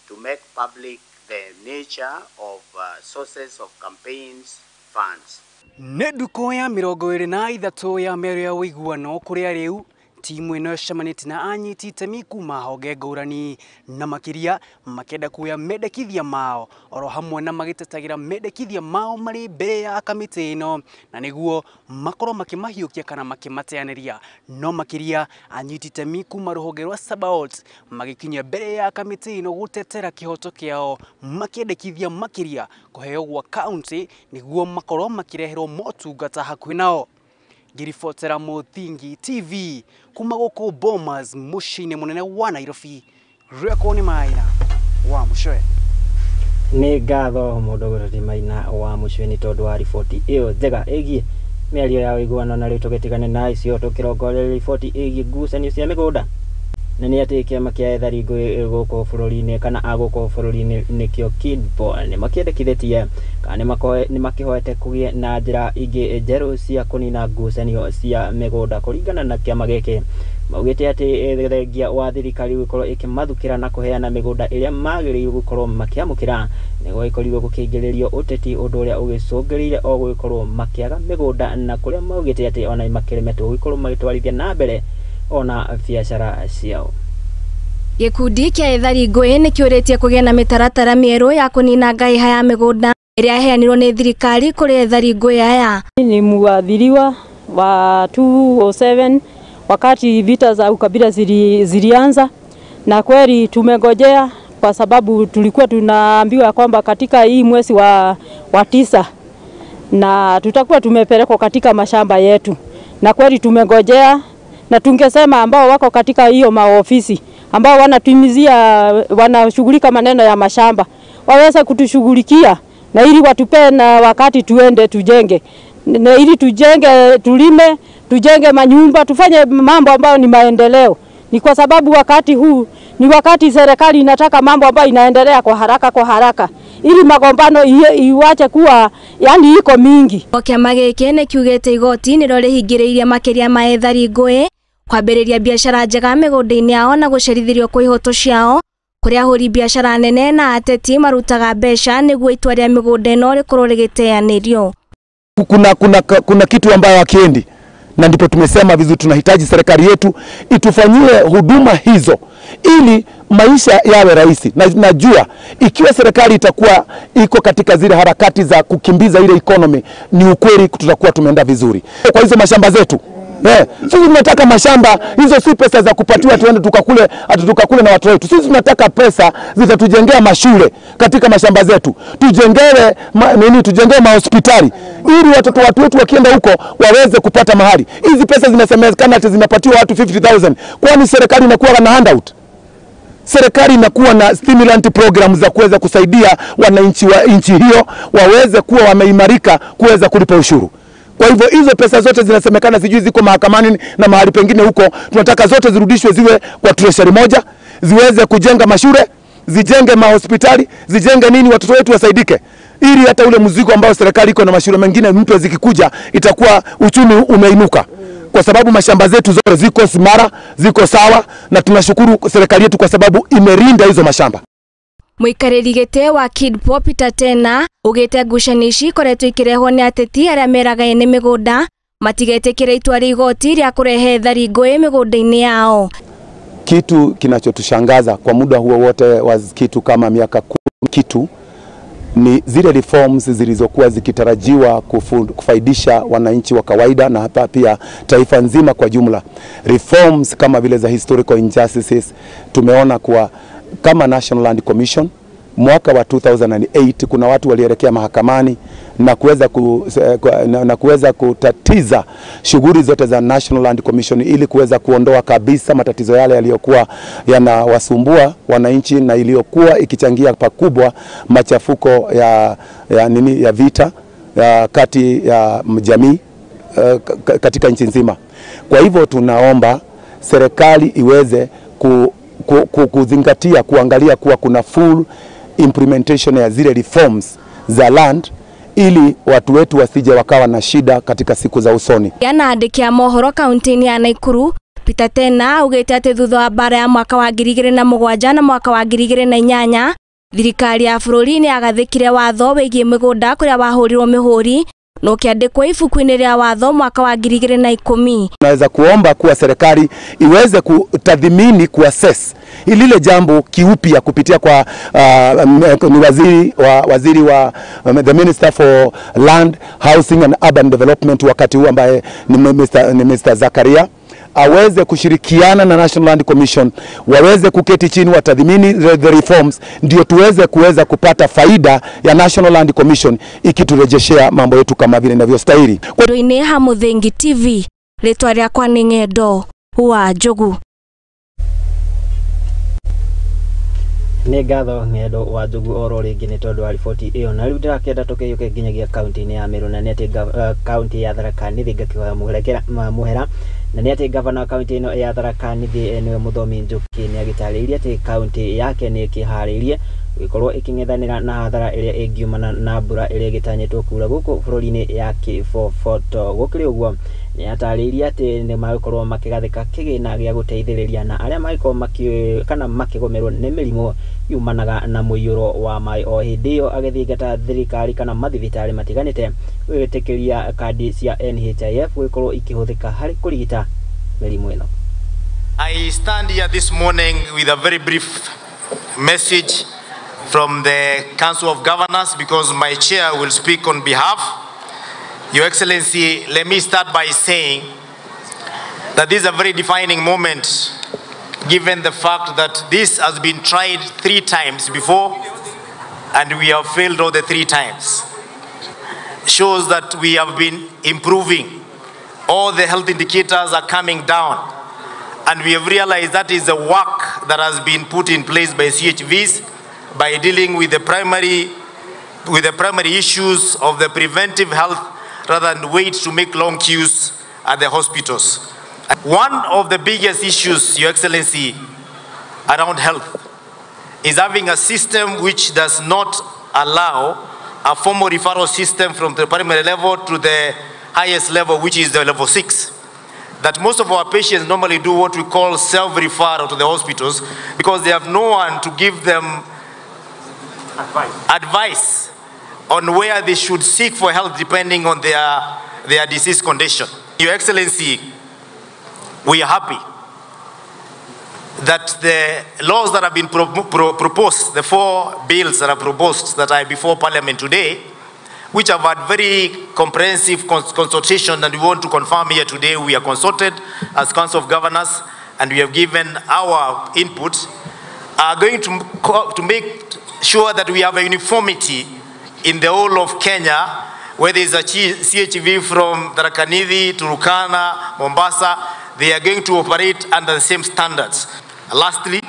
to make public the nature of sources of campaigns funds. Nĩ ndukũ ya 23 ya mĩario ya ũiguano kũrĩa rĩu timu ĩno ĩcemanĩtie na anyiti itemi kuma honge ngũrani na makĩria makĩenda kuoya mendekithia mao oro hamwe na magĩtetagĩra mendekithia mao marĩ mbere ya kamĩtĩ ĩno, na nĩguo makorwo makĩmahiũkia kana makĩmateanĩria. No makĩria anyiti itemi kuma rũhonge rwa Sabaot magĩkinya mbere ya kamĩtĩ ĩno gũtetera kĩhoto kĩao, makĩendekithia makĩria kũheo gwa kaunti nĩguo makorwo makĩreherwo motungata hakuhĩ nao. Ngiribotera Mũthingi TV kuma gũkũ Bomas mũciĩ-inĩ mũnene wa Nairobi, rĩakwo nĩ Maina wa Mũcwe. Nĩ ngatho mũndũ ũgũtũ Maina wa Mũcwe nĩ tondũ wa riboti ĩyo njega ĩgiĩ mĩario ya ũiguano. Na rĩu tũgĩtigane na icio tũkĩrongoreria riboti ĩgiĩ ngucanio cia mĩgũnda, na nĩ atĩ kĩama kĩa ethari ngũĩ gũkũ bũrũri-inĩ kana a gũkũ bũrũri-inĩ nĩkĩo KIDPO nĩ makĩendekithĩtie kana nĩ makĩhoete kũgĩe na njĩra ingĩ njerũ cia kũnina ngucanio cia mĩgũnda. Kũringana na kĩama gĩkĩ, maugĩte atĩ thengia wa thirikari gũkorwo ĩkĩmathukĩra na kũheana mĩgũnda ĩrĩa magĩrĩirwo gũkorwo makĩamũkĩra nĩguo ĩkorirwo gũkĩingĩrĩrio ũteti, ũndũ ũrĩa ũgĩcũngĩrĩire o gũgĩkorwo makĩaga mĩgũnda, na kũrĩa maugĩte atĩ ona makĩremetwo gũkorwo magĩtwarithia na mbere ona biacara ciao. Gĩkundi kĩa ethari ngũĩ nĩ kĩũrĩtie kũgĩa na mĩtaratara mĩerũ ya kũnina ngaiha ya mĩgũnda ĩrĩa yaheanirwo nĩ thirikari kũrĩ ethari ngũĩ aya. Ni muadhiriwa wa 2007 wakati vita za ukabila zilianza, na kweli tumegojea kwa sababu tulikuwa tunaambiwa kwamba katika hii mwezi wa 9 na tutakuwa tumepelekwa katika mashamba yetu, na kweli tumegojea. Na tungesema ambao wako katika hiyo maofisi ambao wanatumizia wanashughulika maneno ya mashamba waweza kutushughulikia, na ili watupe na wakati tuende tujenge, na ili tujenge, tulime, tujenge manyumba, tufanye mambo ambayo ni maendeleo. Ni kwa sababu wakati huu ni wakati serikali inataka mambo ambayo inaendelea kwa haraka kwa haraka, ili magombano iwache kuwa yani iko mingi. Kĩama gĩkĩ nĩ kiugĩte igoti nĩrĩo rĩhingĩrĩirie makĩria ma ethari ngũĩ Kwambĩrĩria biacara njega mĩgũnda-inĩ yao na gũcerithĩrio kwa ihoto ciao kũrĩa ahũri biacara nene na ateti marutaga mbeca nĩguo itua rĩa mĩgũnda ĩno rĩkorwo rĩgĩteanĩrio. Kuna kitu ambayo hakiendi, na ndipo tumesema vizuri tunahitaji serikali yetu itufanyie huduma hizo ili maisha yawe rahisi. Na najua ikiwa serikali itakuwa iko katika zile harakati za kukimbiza ile economy, ni ukweli tutakuwa tumeenda vizuri. Kwa hizo mashamba zetu, sisi tunataka mashamba hizo, si pesa za kupatiwa tuende tukakule, tukakule na watu wetu. Sisi tunataka pesa zitatujengea mashule katika mashamba zetu, tujengewe tujengewe mahospitali ili watoto watu wetu wakienda huko waweze kupata mahali. Hizi pesa zinasemekana ati zinapatiwa watu 50,000. Kwani serikali inakuwa na handout? Serikali inakuwa na stimulant program za kuweza kusaidia wananchi wa nchi hiyo waweze kuwa wameimarika kuweza kulipa ushuru. Kwa hivyo hizo pesa zote zinasemekana sijui ziko mahakamani na mahali pengine huko, tunataka zote zirudishwe ziwe kwa treasury moja, ziweze kujenga mashule, zijenge mahospitali, zijenge nini, watoto wetu wasaidike, ili hata ule mzigo ambao serikali iko na mashule mengine mpya zikikuja itakuwa uchumi umeinuka. Kwa sababu mashamba zetu zote ziko simara, ziko sawa, na tunashukuru serikali yetu kwa sababu imerinda hizo mashamba. Muikarĩri gĩtĩ wa Kidpo Peter Tena ugĩte ngucanio ici ikoretwo ikĩrehwo nĩ ateti arĩa meraga ene mĩgũnda matigetĩkĩre itua rĩa igoti rĩa kũrehe thari ngũĩ mĩgũnda-inĩ yao. Kitu kinachotushangaza kwa muda huo wote wa kitu kama miaka 10 kitu ni zile reforms zilizokuwa zikitarajiwa kufaidisha wananchi wa kawaida na hata pia taifa nzima kwa jumla. Reforms kama vile za historical injustices, tumeona kuwa kama National Land Commission mwaka wa 2008 kuna watu walielekea mahakamani na kuweza kutatiza shughuli zote za National Land Commission ili kuweza kuondoa kabisa matatizo yale yaliyokuwa yanawasumbua wananchi na iliyokuwa ikichangia pakubwa machafuko ya vita ya kati ya jamii katika nchi nzima. Kwa hivyo tunaomba serikali iweze kuzingatia, kuangalia kuwa kuna full implementation ya zile reforms za land ili watu wetu wasije wakawa na shida katika siku za usoni. Yana andĩki a mohoro kaunti-inĩ ya Nakuru Peter Tena augĩte atĩ thutha wa mbara ya mwaka wa 2007 na mwaka wa 2008 thirikari ya bũrũri nĩ yagathĩkire watho wĩgiĩ mĩgũnda kũrĩa wahũrirwo mĩhũri na ũkĩandĩkwo ibuku-inĩ rĩa watho mwaka wa 2010. Naweza kuomba kuwa serikali iweze kutathmini, kuassess lile jambo kiupya kupitia kwa ni waziri wa the Minister for Land, Housing and Urban Development wakati huu ambaye ni Mr. Zakaria, aweze kushirikiana na National Land Commission, waweze kuketi chini watathmini the reforms, ndio tuweze kuweza kupata faida ya National Land Commission ikiturejeshea mambo yetu kama vile inavyostahili. Ndoine ha Muthingi TV, rĩtwa rĩakwa nĩ Ng'endo wa Njogu. Nĩ ngatho Ng'endo wa Njogu oro rĩngĩ nĩ tondũ wa riboti ĩyo. Na rĩu ndĩrakĩenda tũkĩyũke nginyagia kaunti-inĩ ya Meru, na nĩ atĩ kaunti ya Tharaka Nithi ngakĩhoya mũhera, na nĩ atĩ gavana wa kaunti ĩno ya Tharaka Nithi nĩwe Mũthomi Njuki nĩ agĩtarĩirie atĩ kaunti yake nĩ ĩkĩharĩirie gũgĩkorwo ĩkĩng'ethanĩra na hathara ĩrĩa ĩngiumana na mbura ĩrĩa ĩgĩtanyĩtwo kura gũkũ bũrũri-inĩ ya kĩboboto. Gũkĩrĩ ũguo nĩ atarĩirie atĩ nĩ magũkorwo makĩgathĩka kĩgĩna gĩa gũteithĩrĩria na arĩa magĩkorwo kana makĩgũmĩrwo nĩ mĩrimũ yumanaga na mũiyũro wa maĩ. O hĩndĩ ĩyo agĩthingata thirikari kana mathibitarĩ matiganĩte gwĩtĩkĩria kandi cia NHIF gũgĩkorwo ikĩhũthĩka harĩ kũrigita mĩrimũ ĩno. I stand here this morning with a very brief message from the Council of Governors because my chair will speak on behalf. Your Excellency, let me start by saying that this is a very defining moment given the fact that this has been tried 3 times before and we have failed all the 3 times. Shows that we have been improving. All the health indicators are coming down and we have realized that is the work that has been put in place by CHVs by dealing with the primary issues of the preventive health rather than wait to make long queues at the hospitals. One of the biggest issues, Your Excellency, around health is having a system which does not allow a formal referral system from the primary level to the highest level, which is the level 6. that most of our patients normally do what we call self-referral to the hospitals because they have no one to give them advice on where they should seek for help depending on their disease condition. Your Excellency, we are happy that the laws that have been proposed, the 4 bills that are proposed that are before Parliament today, which have had very comprehensive consultation, and we want to confirm here today we are consulted as Council of Governors and we have given our input, are going to make sure that we have a uniformity in the whole of Kenya, whether it's a CHV from Tharaka Nithi, Turkana, Mombasa, they are going to operate under the same standards. Lastly,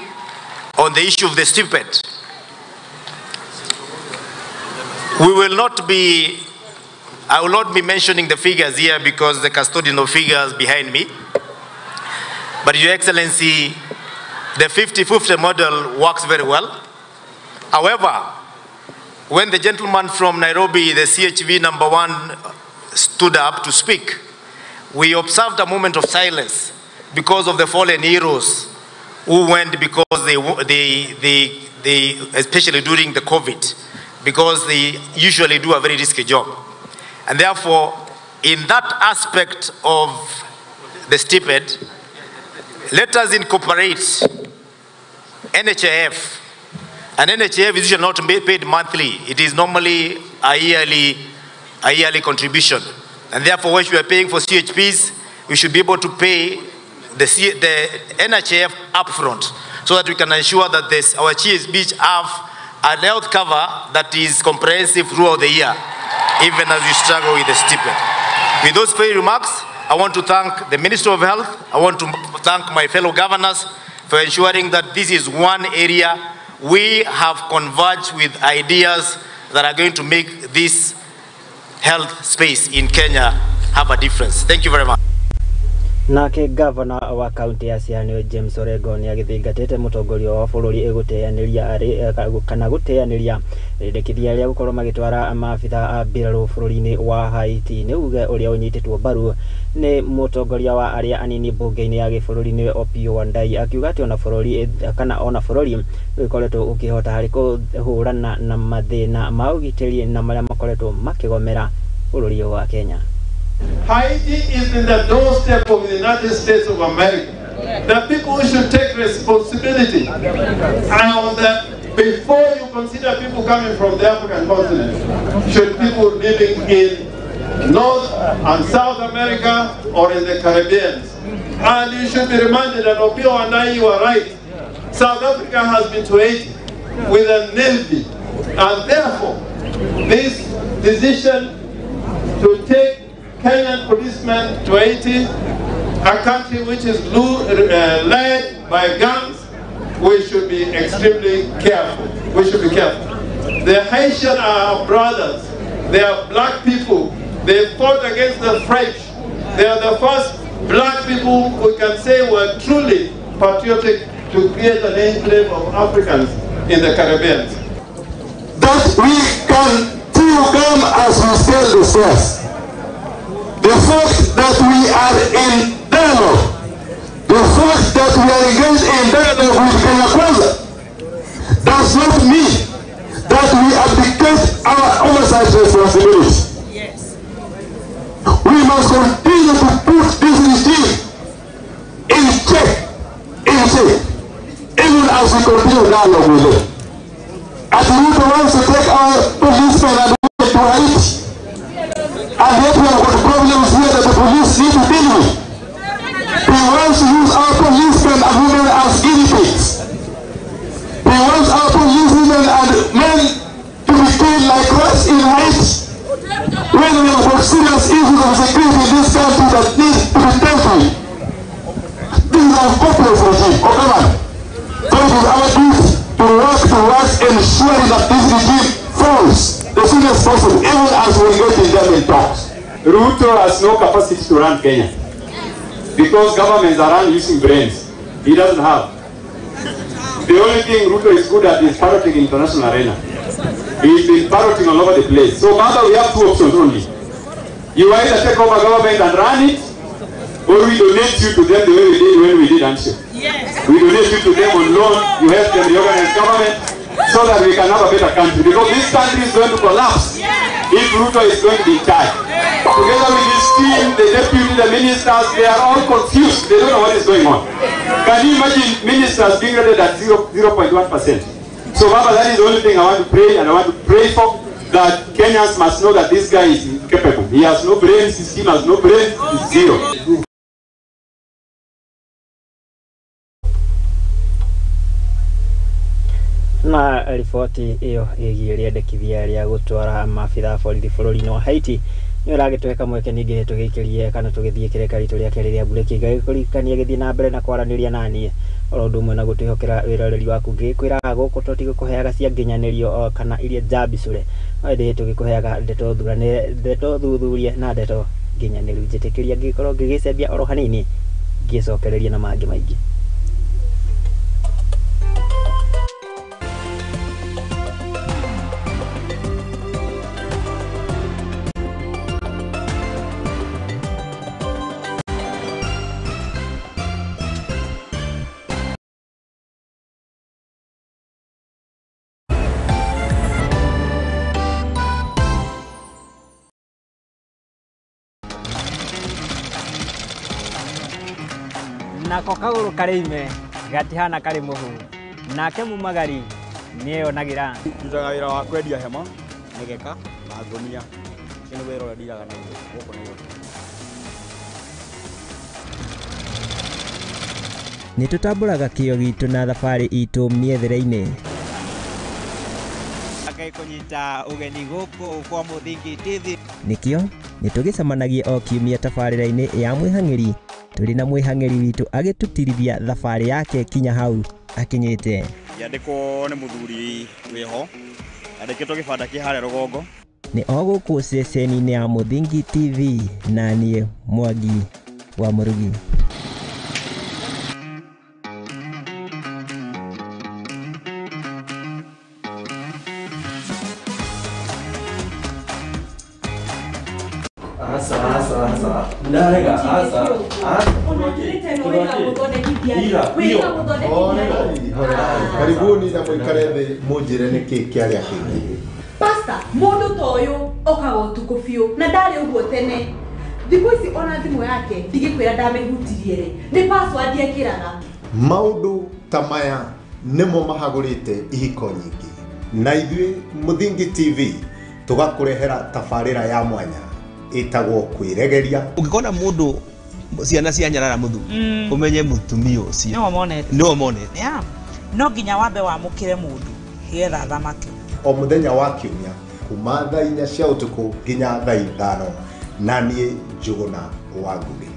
on the issue of the stipend, we will not be, I will not be mentioning the figures here because the custodian of figures behind me. But Your Excellency, the 50-50 model works very well. However, when the gentleman from Nairobi, the CHV number 1, stood up to speak, we observed a moment of silence because of the fallen heroes who went because they especially during the COVID, because they usually do a very risky job. And therefore, in that aspect of the stipend, let us incorporate NHIF. And NHIF is usually not paid monthly. It is normally a yearly contribution. And therefore, when we are paying for CHPs, we should be able to pay the NHIF upfront so that we can ensure that our CHPs have a health cover that is comprehensive throughout the year, even as we struggle with the stipend. With those few remarks, I want to thank the Minister of Health. I want to thank my fellow governors for ensuring that this is one area we have converged with ideas that are going to make this health space in Kenya have a difference. Thank you very much. Nake gavana wa kaunti ya Siaya James Orengo ni agithingatite mutongoria wa bururi guteaniria kana guteaniria rĩndĩkithia rĩa gũkorwo magĩtwara maabitha a mbirarũ bũrũri-inĩ wa Haiti nĩ uge ũrĩa ũnyitĩtwo mbaru nĩ mũtongoria wa arĩa anini mbunge-inĩ ya gĩbũrũri nĩ Opiyo Wandayi akiuga atĩ ona bũrũri kana ona bũrũri ũkoretwo ũkĩhota harĩ kũhũrana na mathĩna ma ũgitĩri na marĩa makoretwo makĩgomera bũrũri wa Kenya. Haiti is in the doorstep of the United States of America. The people should take responsibility. And before you consider people coming from the African continent, should people living in North and South America or in the Caribbean. And you should be reminded that Opiyo Wandayi, you are right. South Africa has been to Haiti with a navy. And therefore, this decision to take Kenyan policemen to Haiti, a country which is led by gangs, we should be extremely careful. We should be careful. The Haitians are our brothers. They are black people. They fought against the French. They are the first black people we can say were truly patriotic to create an enclave of Africans in the Caribbean. That we can still come as we sell the source. The fact that we are in dialogue, the fact that we are engaged in dialogue with Kenya Kwanza, does not mean that we abdicate our oversight responsibility. Yes. We must continue to put this regime in check, even as we continue dialogue with them. As Ruto wants to take our policemen and women to Haiti, and yet we have got problems here that the police need to deal with. He wants to use our policemen and women as guinea pigs. He wants our policemen and men to be killed like rats in Haiti. When we have got serious issues of security in this country that need to be dealt with. This is our corporate regime, or government. So it is our duty to work towards ensuring that this regime falls the soonest possible, even as we get in them in talks. Ruto has no capacity to run Kenya because governments are run using brains. He doesn't have. The only thing Ruto is good at is parroting in international arena. He's been parroting all over the place. So, Mother, we have two options only. You either take over government and run it, Or we donate you to them the way we did when we did AMSHO. Yes. We donate you to them on loan, you help them reorganize government so that we can have a better country. Because this country is going to collapse if Ruto is going to be in charge. Together with his team, the deputy, the ministers, they are all confused. They don't know what is going on. Can you imagine ministers being rated at 0.1%? So Baba, that is the only thing I want to pray, and I want to pray for, that Kenyans must know that this guy is incapable. He has no brains, his team has no brains, he's zero. Na riboti iyo ĩgiĩ rĩendekithia rĩa gũtwara maabitha a borithi bũrũri-inĩ wa Haiti nĩ ũragĩtũhe mweke ningĩ tũgĩikĩrie kana tũgĩthiĩ kĩreka ritũ rĩa kerĩ rĩa mburĩki. Ngagĩkũririkania gĩthiĩ na mbere na kwaranĩria naniĩ oro ũndũ ũmwe na gũtwĩhokera wĩroreri waku. Ngĩkwĩraga gũkũ tũtigũkũheaga cia nginyanĩrio kana iria njambicũre, no ĩndĩ tũgĩkũheaga ndeto thurane, ndeto thuthurie na ndeto nginyanĩru. Njĩtĩkĩria ngĩkorwo ngĩgĩcembia oro hanini ngĩcokereria na mangĩ maingĩ. Nako kagũrũ karĩ ime gatihana karĩ mũhu, nake mumagari nĩeyonagira. Ndutaga wĩra wa kwendia hema, mĩgeka na ngũnia. Ũcio nĩguo wĩra ũrĩa ndiraga naguo gũkũ Nairobi. Nĩ tũtambũraga kĩo gitũ na thabarĩ itũ mĩethere-inĩ. Ngai kũnyita ũgeni gũkũ kwa Mũthingi TV. Nĩkĩo nĩtũgĩcemanagia o kiumia tabarĩra-inĩ ya mwĩhang'ĩri tũrĩ na mwĩhang'ĩri witũ agĩtũtirithia thabarĩ yake kinya hau akinyĩte. Yandĩkwo nĩ mũthuri wĩho, yandĩkĩtwo gĩbanda kĩ harĩa rũgongo. Nĩ o gũkũ ceceni-inĩ ya Mũthingi TV na niĩ Mwangi wa Mũrugi. Karibuni na mũikare thĩ mũnjĩre nĩkĩ kĩarĩa kĩngĩ. Pastor, mũndũ ta ũyũ okaga ũtukũ biũ na ndarĩ ũguo tene. Thikũ ici ona thimũ yake ndigĩkwĩra ndamĩhutirie rĩ, nĩ password ekĩraga. Maũndũ ta maya nĩmo mahagũrĩte ihiko nyingĩ, na ithuĩ Mũthingi TV tũgakũrehera tabarĩra ya mwanya ĩtagwo kwĩregeria. Ũngĩkona mũndũ ciana cia nyarara mũthu, ũmenye mũtumia ũcio nĩwe monete. Yeah. No nginya wambe wamũkĩre mũndũ nĩgetha athamake. O mũthenya wa kiumia kuma thaa 4 cia ũtukũ nginya thaa 5, na niĩ Njũgũna wa Ngũgĩ.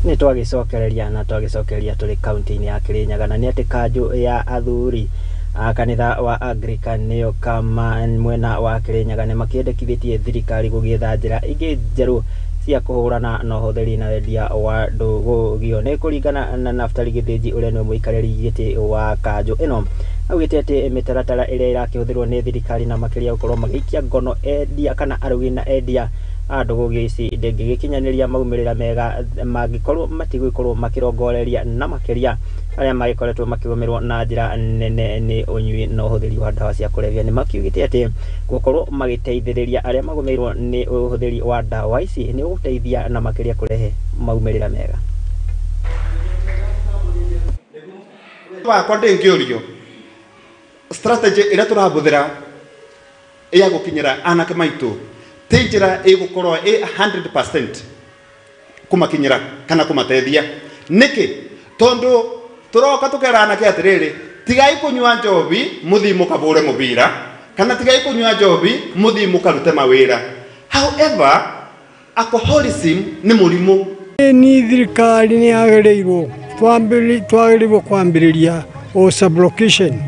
Nĩ twagĩcokereria na twagĩcokereria tũrĩ kaunti-inĩ ya Kĩrĩnyaga, na nĩ atĩ kanjũ ya athuri a kanitha wa Anglican nĩyo kama mwena wa Kĩrĩnyaga nĩ makĩendekithĩtie thirikari gũgĩetha njĩra ingĩ njerũ cia kũhũrana na ũhũthĩri na wendia wa ndũgũgio. Nĩ kũringana na Naftali Gĩthĩnji ũrĩa nĩwe mũikarĩri gĩtĩ wa kanjũ ĩno, augĩte atĩ mĩtaratara ĩrĩa ĩrakĩhũthĩrwo nĩ thirikari na makĩria gũkorwo magĩikia ngono endia kana arugi na endia ndũgũgio ici ndĩngĩgĩkinyanĩria maumĩrĩra mega mangĩkorwo matigũkorwo makĩrongoreria na makĩria arĩa magĩkoretwo makĩgũmĩrwo na njĩra nene nĩ ũnyui na ũhũthĩri wa ndawa cia kũrebia. Nĩ makiugĩte atĩ gũkorwo magĩteithĩrĩria arĩa magũmĩirwo nĩ ũhũthĩri wa ndawa ici nĩ ũgũteithia na makĩria kũrehe maumĩrĩra mega. Wakwa ndĩngĩũrio strategy ĩrĩa tũrahũthĩra ya gũkinyĩra anake maitũ ti njĩra ĩgũkorwo ĩ 100% kũmakinyĩra kana kũmateithia. Nĩkĩ? Tondũ tũroka tũkera anake atĩrĩrĩ, tigai kũnyua njobi mũthiĩ mũkabũre mũbira, kana tigai kũnyua njobi mũthiĩ mũkarute mawĩra. However, Alcoholism nĩ mũrimũ. Ni thirikari nĩ yagĩrĩirwo twagĩrĩirwo kwambĩrĩria o sublocation,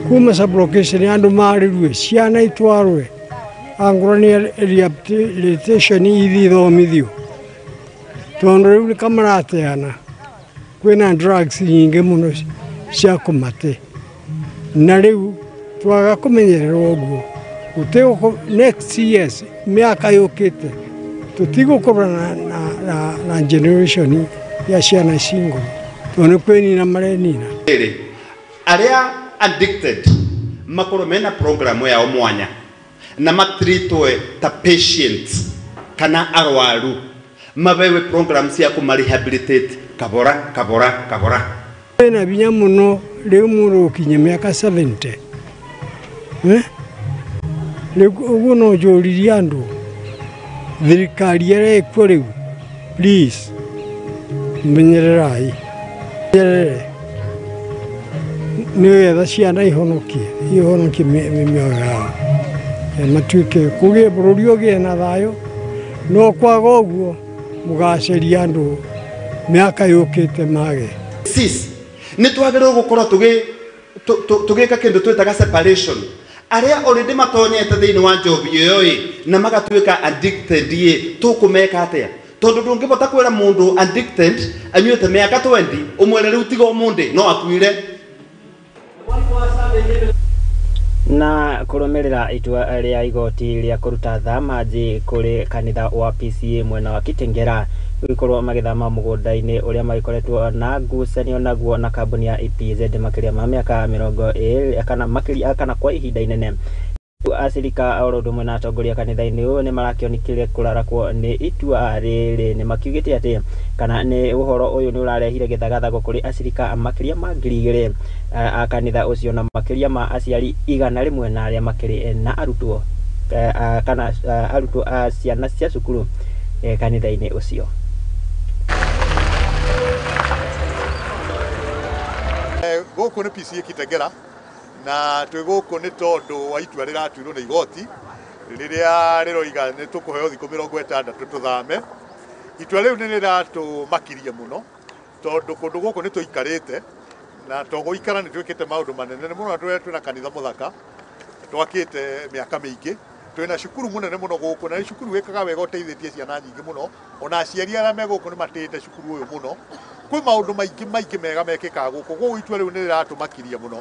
kuma sublocation andũ marĩrue ciana itwarwe angorwo nĩ rehabilitation ithi ithomithio, tondũ rĩu nĩ kamarateana kwĩna drugs nyingĩ mũno cia kũmate, na rĩu twaga kũmenyererwo ũguo gũtigũkũ next years mĩaka yũkĩte tũtigũkorwo na generation ya ciana single tondũ nĩ kwĩnina marenina. Arĩa addicted makorwo mena program yao mwanya na matritwe ta patients kana arwaru, mabewe program cia kũmarehabilitate kabora kabora kabora. Kwĩna binya mũno rĩu mũndũ ũkinyia mĩaka 70 rĩu ũguo no njũririe andũ thirikari ĩrĩa ĩkuo rĩu, please menyererai nĩgetha ciana ihonokie mĩoyo yao, matuĩke kũgĩe bũrũri ũgĩe na thayũ, no kwaga ũguo mũgaceria andũ mĩaka yũkĩte mage. Sis nĩ twagĩrĩirwo gũkorwo tũgĩka kĩndũ twĩtaga separation. Arĩa already matonyete thĩinĩ wa njobi ĩyo ĩ na magatuĩka addicted ĩ tũkũmeka atĩa? Tondũ ndũngĩbota kwĩra mũndũ addicted anyuĩte mĩaka 20 ũmwĩre rĩu tiga ũmũndĩ no akuire. Na kũrũmĩrĩra itua rĩa igoti rĩa kũruta thamanji kũrĩ kanitha wa PCA mwena wa Kitengera gũgĩkorwo magĩthama mũgũnda-inĩ ũrĩa magĩkoretwo na ngucanio naguo na kambuni ya EPZ makĩria ma mĩaka 20 kana makĩria kana kwa ihinda inene. Acirika oro ũndũ ũmwe na atongoria kanitha-inĩ ũyũ nĩ marakĩonekire kũrarakwo nĩ itua rĩrĩ, nĩ makiugĩte atĩ kana nĩ ũhoro ũyũ nĩ ũrarehire gĩthagathago kũrĩ acirika makĩria ma 2000 a kanitha ũcio na makĩria ma aciari 100 na arĩa makĩrĩ na arutwo kana arutwo a ciana cia cukuru kanitha-inĩ ũcio. Gũkũ nĩ PCA Kitengera na twĩ gũkũ nĩ tondũ wa itua rĩratuirwo nĩ igoti rĩrĩa rĩroiga nĩ tũkũheo thikũ 60 tũthame. Itua rĩu nĩ rĩratũmakirie mũno tondũ kũndũ gũkũ nĩ tũikarĩte na to gũikara nĩ twĩkĩte maũndũ manene mũno. Twĩna kanitha mũthaka twakĩte mĩaka mĩingĩ, twĩna cukuru mũnene mũno gũkũ na nĩ cukuru wĩkaga wega ũteithĩtie ciana nyingĩ mũno, ona aciari arĩa me gũkũ nĩ matĩĩte cukuru ũyũ mũno. Kwĩ maũndũ maingĩ maingĩ mega mekĩkaga gũkũ, koguo itua rĩu nĩ rĩratũmakiria mũno.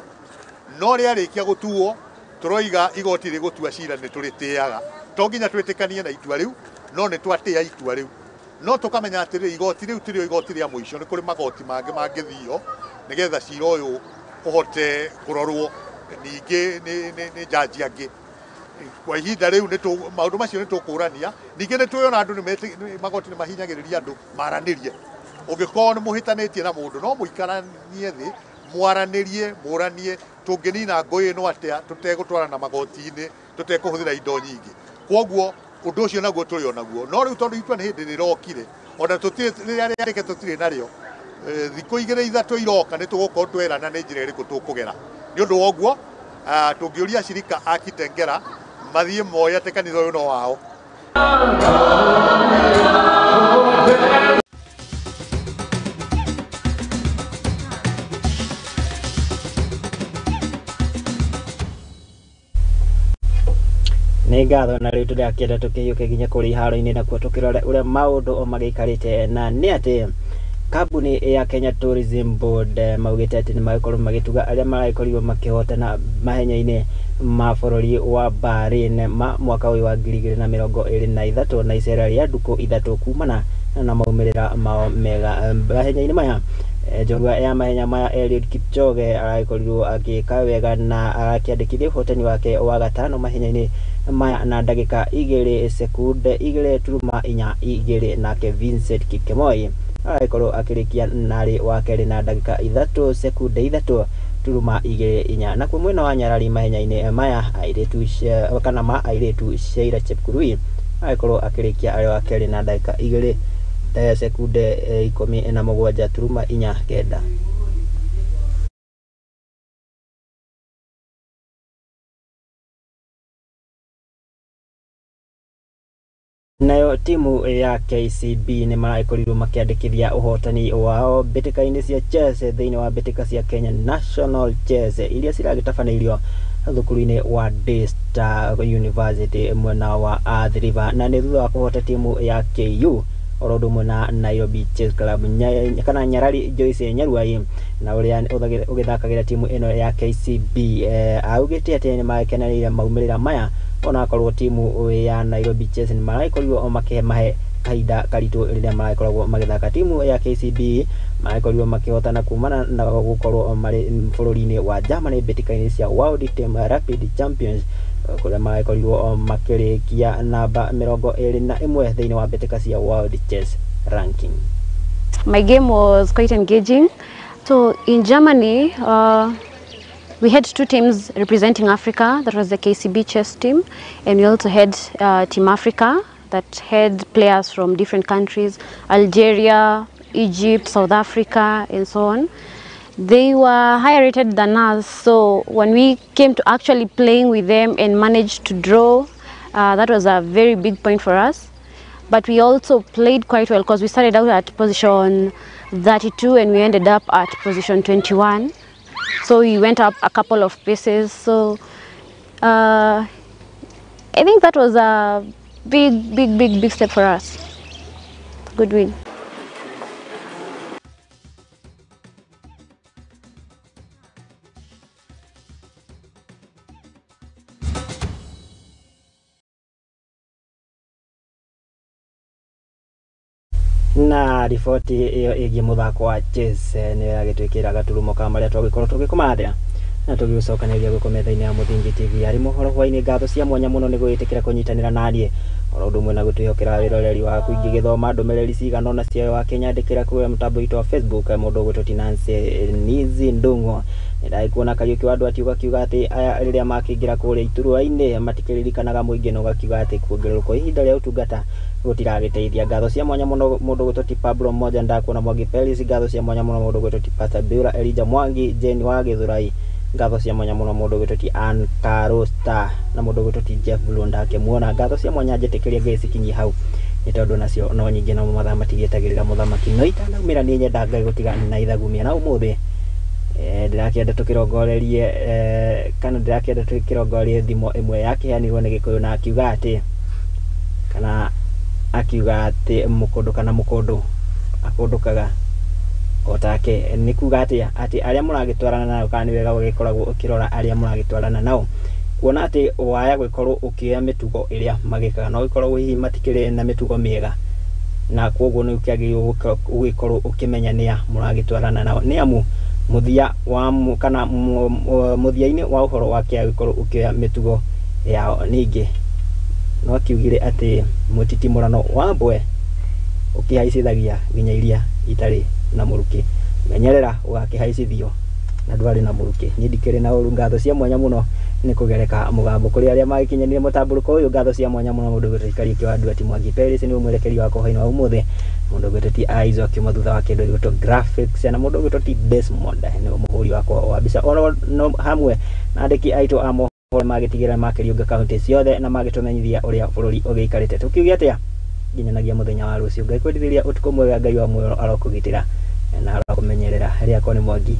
No rĩarĩkia gũtuo tũroiga igoti rĩgũtua cira nĩ tũrĩtĩaga, to nginya twĩtĩkanie na itua rĩu, no nĩ twatĩa itua rĩu, no tũkamenya atĩrĩ igoti rĩu tirĩo igoti rĩa mũico, nĩ kũrĩ magoti mangĩ mangĩthio nĩgetha cira ũyũ ũhote kũrorwo ningĩ nĩ jaji angĩ. Kwa ihinda rĩu maũndũ macio nĩ tũkũrania, ningĩ nĩ twĩona andũ magoti nĩ mahinyagĩrĩria andũ maranĩrie. Ũngĩkorwo nĩ mũhĩtanĩtie na mũndũ no mũikaranie thĩ mwaranĩrie mũranie tũngĩnina ngũĩ ĩno atĩa tũtegũtwarana magoti-inĩ tũtekũhũthĩra indo nyingĩ. Kwoguo ũndũ ũcio naguo tũrĩ onaguo, no rĩu tondũ itua nĩ hĩndĩ rĩrokire ona tũtirĩ rĩrĩa rĩandĩke tũtirĩ narĩo, thikũ 2 3 iroka nĩ tũgũkorwo twerana nĩ njĩra ĩrĩkũ tũkũgera. Nĩ ũndũ wa ũguo tũngĩũria acirika a Kitengera mathiĩ moe atĩ kanitha ũyũ no wao. Nĩ ngatho na rĩu tũrakĩenda tũkĩhiũke nginya kũrĩ iharo-inĩ nakuo tũkĩrore ũrĩa maũndũ magĩikarĩte, na nĩ atĩ kambuni ya Kenya Tourism Board maugĩte atĩ nĩ magĩkorwo magĩtuga arĩa maragĩkorirwo makĩhotana mahenya-inĩ ma bũrũri wa Bahrain ma mwaka ũyũ wa 2023 na icera rĩa ndukũ 3 kumana na maumĩrĩra mao mega mahenya-inĩ maya. Njorua ya mahenya maya Eliud Kipchoge aragĩkorirwo agĩka wega na arakĩandĩkithia ũhotani wake wa gatano mahenya-inĩ maya na ndagĩka 2 sekunde 2.42, nake Vincent Kipkemoi aragĩkorwo akĩrĩkia narĩ wa kerĩ na ndagĩka 3 sekunde 3.24. Nakuo mwena wa nyarari mahenya-inĩ maya airĩtu kana ma airĩtu Sheila Chepkurui agĩkorwo akĩrĩkia arĩ wa kerĩ na ndagĩka 2 sekunde 17.49. Nayo timu ya KCB nĩ maragĩkorirwo makĩandĩkithia ũhotani wao mbĩtĩka-inĩ cia chess thĩinĩ wa mbĩtĩka cia Kenya National Chess iria ciragĩtabanĩirio thukuru-inĩ wa Daystar University mwena wa Athi River, na nĩ thutha wa kũhota timu ya KU oro ũndũ ũmwe na Nairobi Chess Club. Kana Nyarari Joyce Nyaruai na ũrĩa ũgĩthakagĩra timu ĩno ya KCB augĩte atĩ nĩ makenereire maumĩrĩra maya, onakorwo timu ya Nairobi Chess nĩ maragĩkorirwo makĩmahe kahinda karitũ rĩrĩa maragĩkoragwo magĩthaka. Timu ya KCB maragĩkorirwo makĩhotana kumana na gũkorwo marĩ bũrũri-inĩ wa Germany mbĩtĩka-inĩ cia World Team Rapid Champions, kũrĩa maragĩkorirwo makĩrĩkia namba 21 thĩinĩ wa mbĩtĩka cia World Chess Ranking. My game was quite engaging. So in Germany, we had two teams representing Africa. That was the KCB chess team, and we also had Team Africa that had players from different countries, Algeria, Egypt, South Africa, and so on. They were higher rated than us, so when we came to actually playing with them and managed to draw, that was a very big point for us. But we also played quite well because we started out at position 32 and we ended up at position 21. So we went up a couple of places. So I think that was a big, big, big, big step for us. Good win. Na riboti ĩyo ĩgiĩ mũthako wa chess nĩ yagĩtwĩkĩra gaturumo ka marĩa twagĩkorwo tũgĩkũmathĩra na tũgĩgũcokanĩria gũkũ metha-inĩ ya Mũthingi TV. Arĩ mohoro hwainĩ, ngatho cia mwanya mũno nĩ gwĩtĩkĩra kũnyitanĩra naniĩ oro ũndũ ũmwe na gũtwĩhokera wĩroreri waku. Ingĩgĩthoma ndũmĩrĩri cigana ũna cia wakĩnyandĩkĩra kũrĩa mũtambo witũ wa Facebook, mũndũ ũgwĩtwo ti Nancy Nizi Ndung'o nĩndagĩkuona Kariũki wa andũ akiuga atĩ aya rĩrĩa makĩingĩra kũrĩa iturwa-inĩ matikĩririkanaga mũingĩ, na ũgakiuga atĩ kuongererwo kwa ihinda rĩa ũtungata gũtiragĩteithia. Ngatho cia mwanya mũno mũndũ ũgwĩtwo ti Pablo Mmoja, ndakuona Mwangi Pelis. Ngatho cia mwanya mũno mũndũ ũgwĩtwo ti Pastor Beulah Elijah Mwangi Jane wa Gĩthũrai. Ngatho cia mwanya mũno mũndũ ũgwĩtwo ti Ann Caro Star na mũndũ ũgwĩtwo ti Jeff Blue ndakĩmuona. Ngatho cia mwanya njĩtĩkĩrie Ngai cikinyie hau nĩ tondũ nacio no nyingĩ no mathaa matigĩetagĩrĩra mũthamaki, no itanaumĩra niĩ nyenda Ngai gũtiga na ithagumia. Na ũmũthĩ ndĩrakĩenda tũkĩrongorerie kana ndĩrakĩenda tũkĩrongorerie thimo ĩmwe yakĩheanirwo nĩ Gĩkũyũ, na akiuga atĩ kana akiuga atĩ mũkũndũ kana mũkũndũ akũndũkaga o take. Nĩ kuga atĩa? Atĩ arĩa mũragĩtwarana nao, kana nĩ wega ũgĩkoragwo ũkĩrora arĩa mũragĩtwarana nao, kuona atĩ waya gũgĩkorwo ũkĩoya mĩtugo ĩrĩa magĩkaga, no gĩkorwo hihi matikĩrĩ na mĩtugo mĩega, na koguo nĩ ũkĩagĩrĩirwo gũgĩkorwo ũkĩmenya nĩa mũragĩtwarana nao, nĩ amu mũthia wa kana mũthia-inĩ wa ũhoro wake agĩkorwo ũkĩoya mĩtugo yao. Ningĩ no akiugire atĩ mũtitimũrano wa mbwe ũkĩhaicithagia nginya iria itarĩ na mũrukĩ. Menyerera ũgakĩhaicithio na ndwarĩ na mũrukĩ. Niĩ ndikĩrĩ na ũru. Ngatho cia mwanya mũno nĩ kũgereka mũgambo kũrĩ arĩa magĩkinyanĩire mũtambũrũko ũyũ. Ngatho cia mwanya mũno mũndũ ũgwĩtwo Kariũki wa Nduati Mwangi Peris nĩwe mwerekeri wakwa hwainĩ wa ũmũthĩ, mũndũ ũgwĩtwo ti Isaac kuma thutha wa kĩndũ gĩgwĩtwo graphics, na mũndũ ũgwĩtwo ti Desmond nĩwe mũhũri wakwa wa mbica, oro no hamwe na andĩki aitũ a mohoro magĩtigĩrĩra makĩriũnga kaunti ciothe na magĩtũmenyithia ũrĩa bũrũri ũgĩikarĩte. Tũkiuge atĩa nginyanagia mũthenya wa rũciũ. Ngai kwendithĩria ũtukũ mwega, Ngai wa muoyo arokũgitĩra na arokũmenyerera. Rĩakwa nĩ Mwangi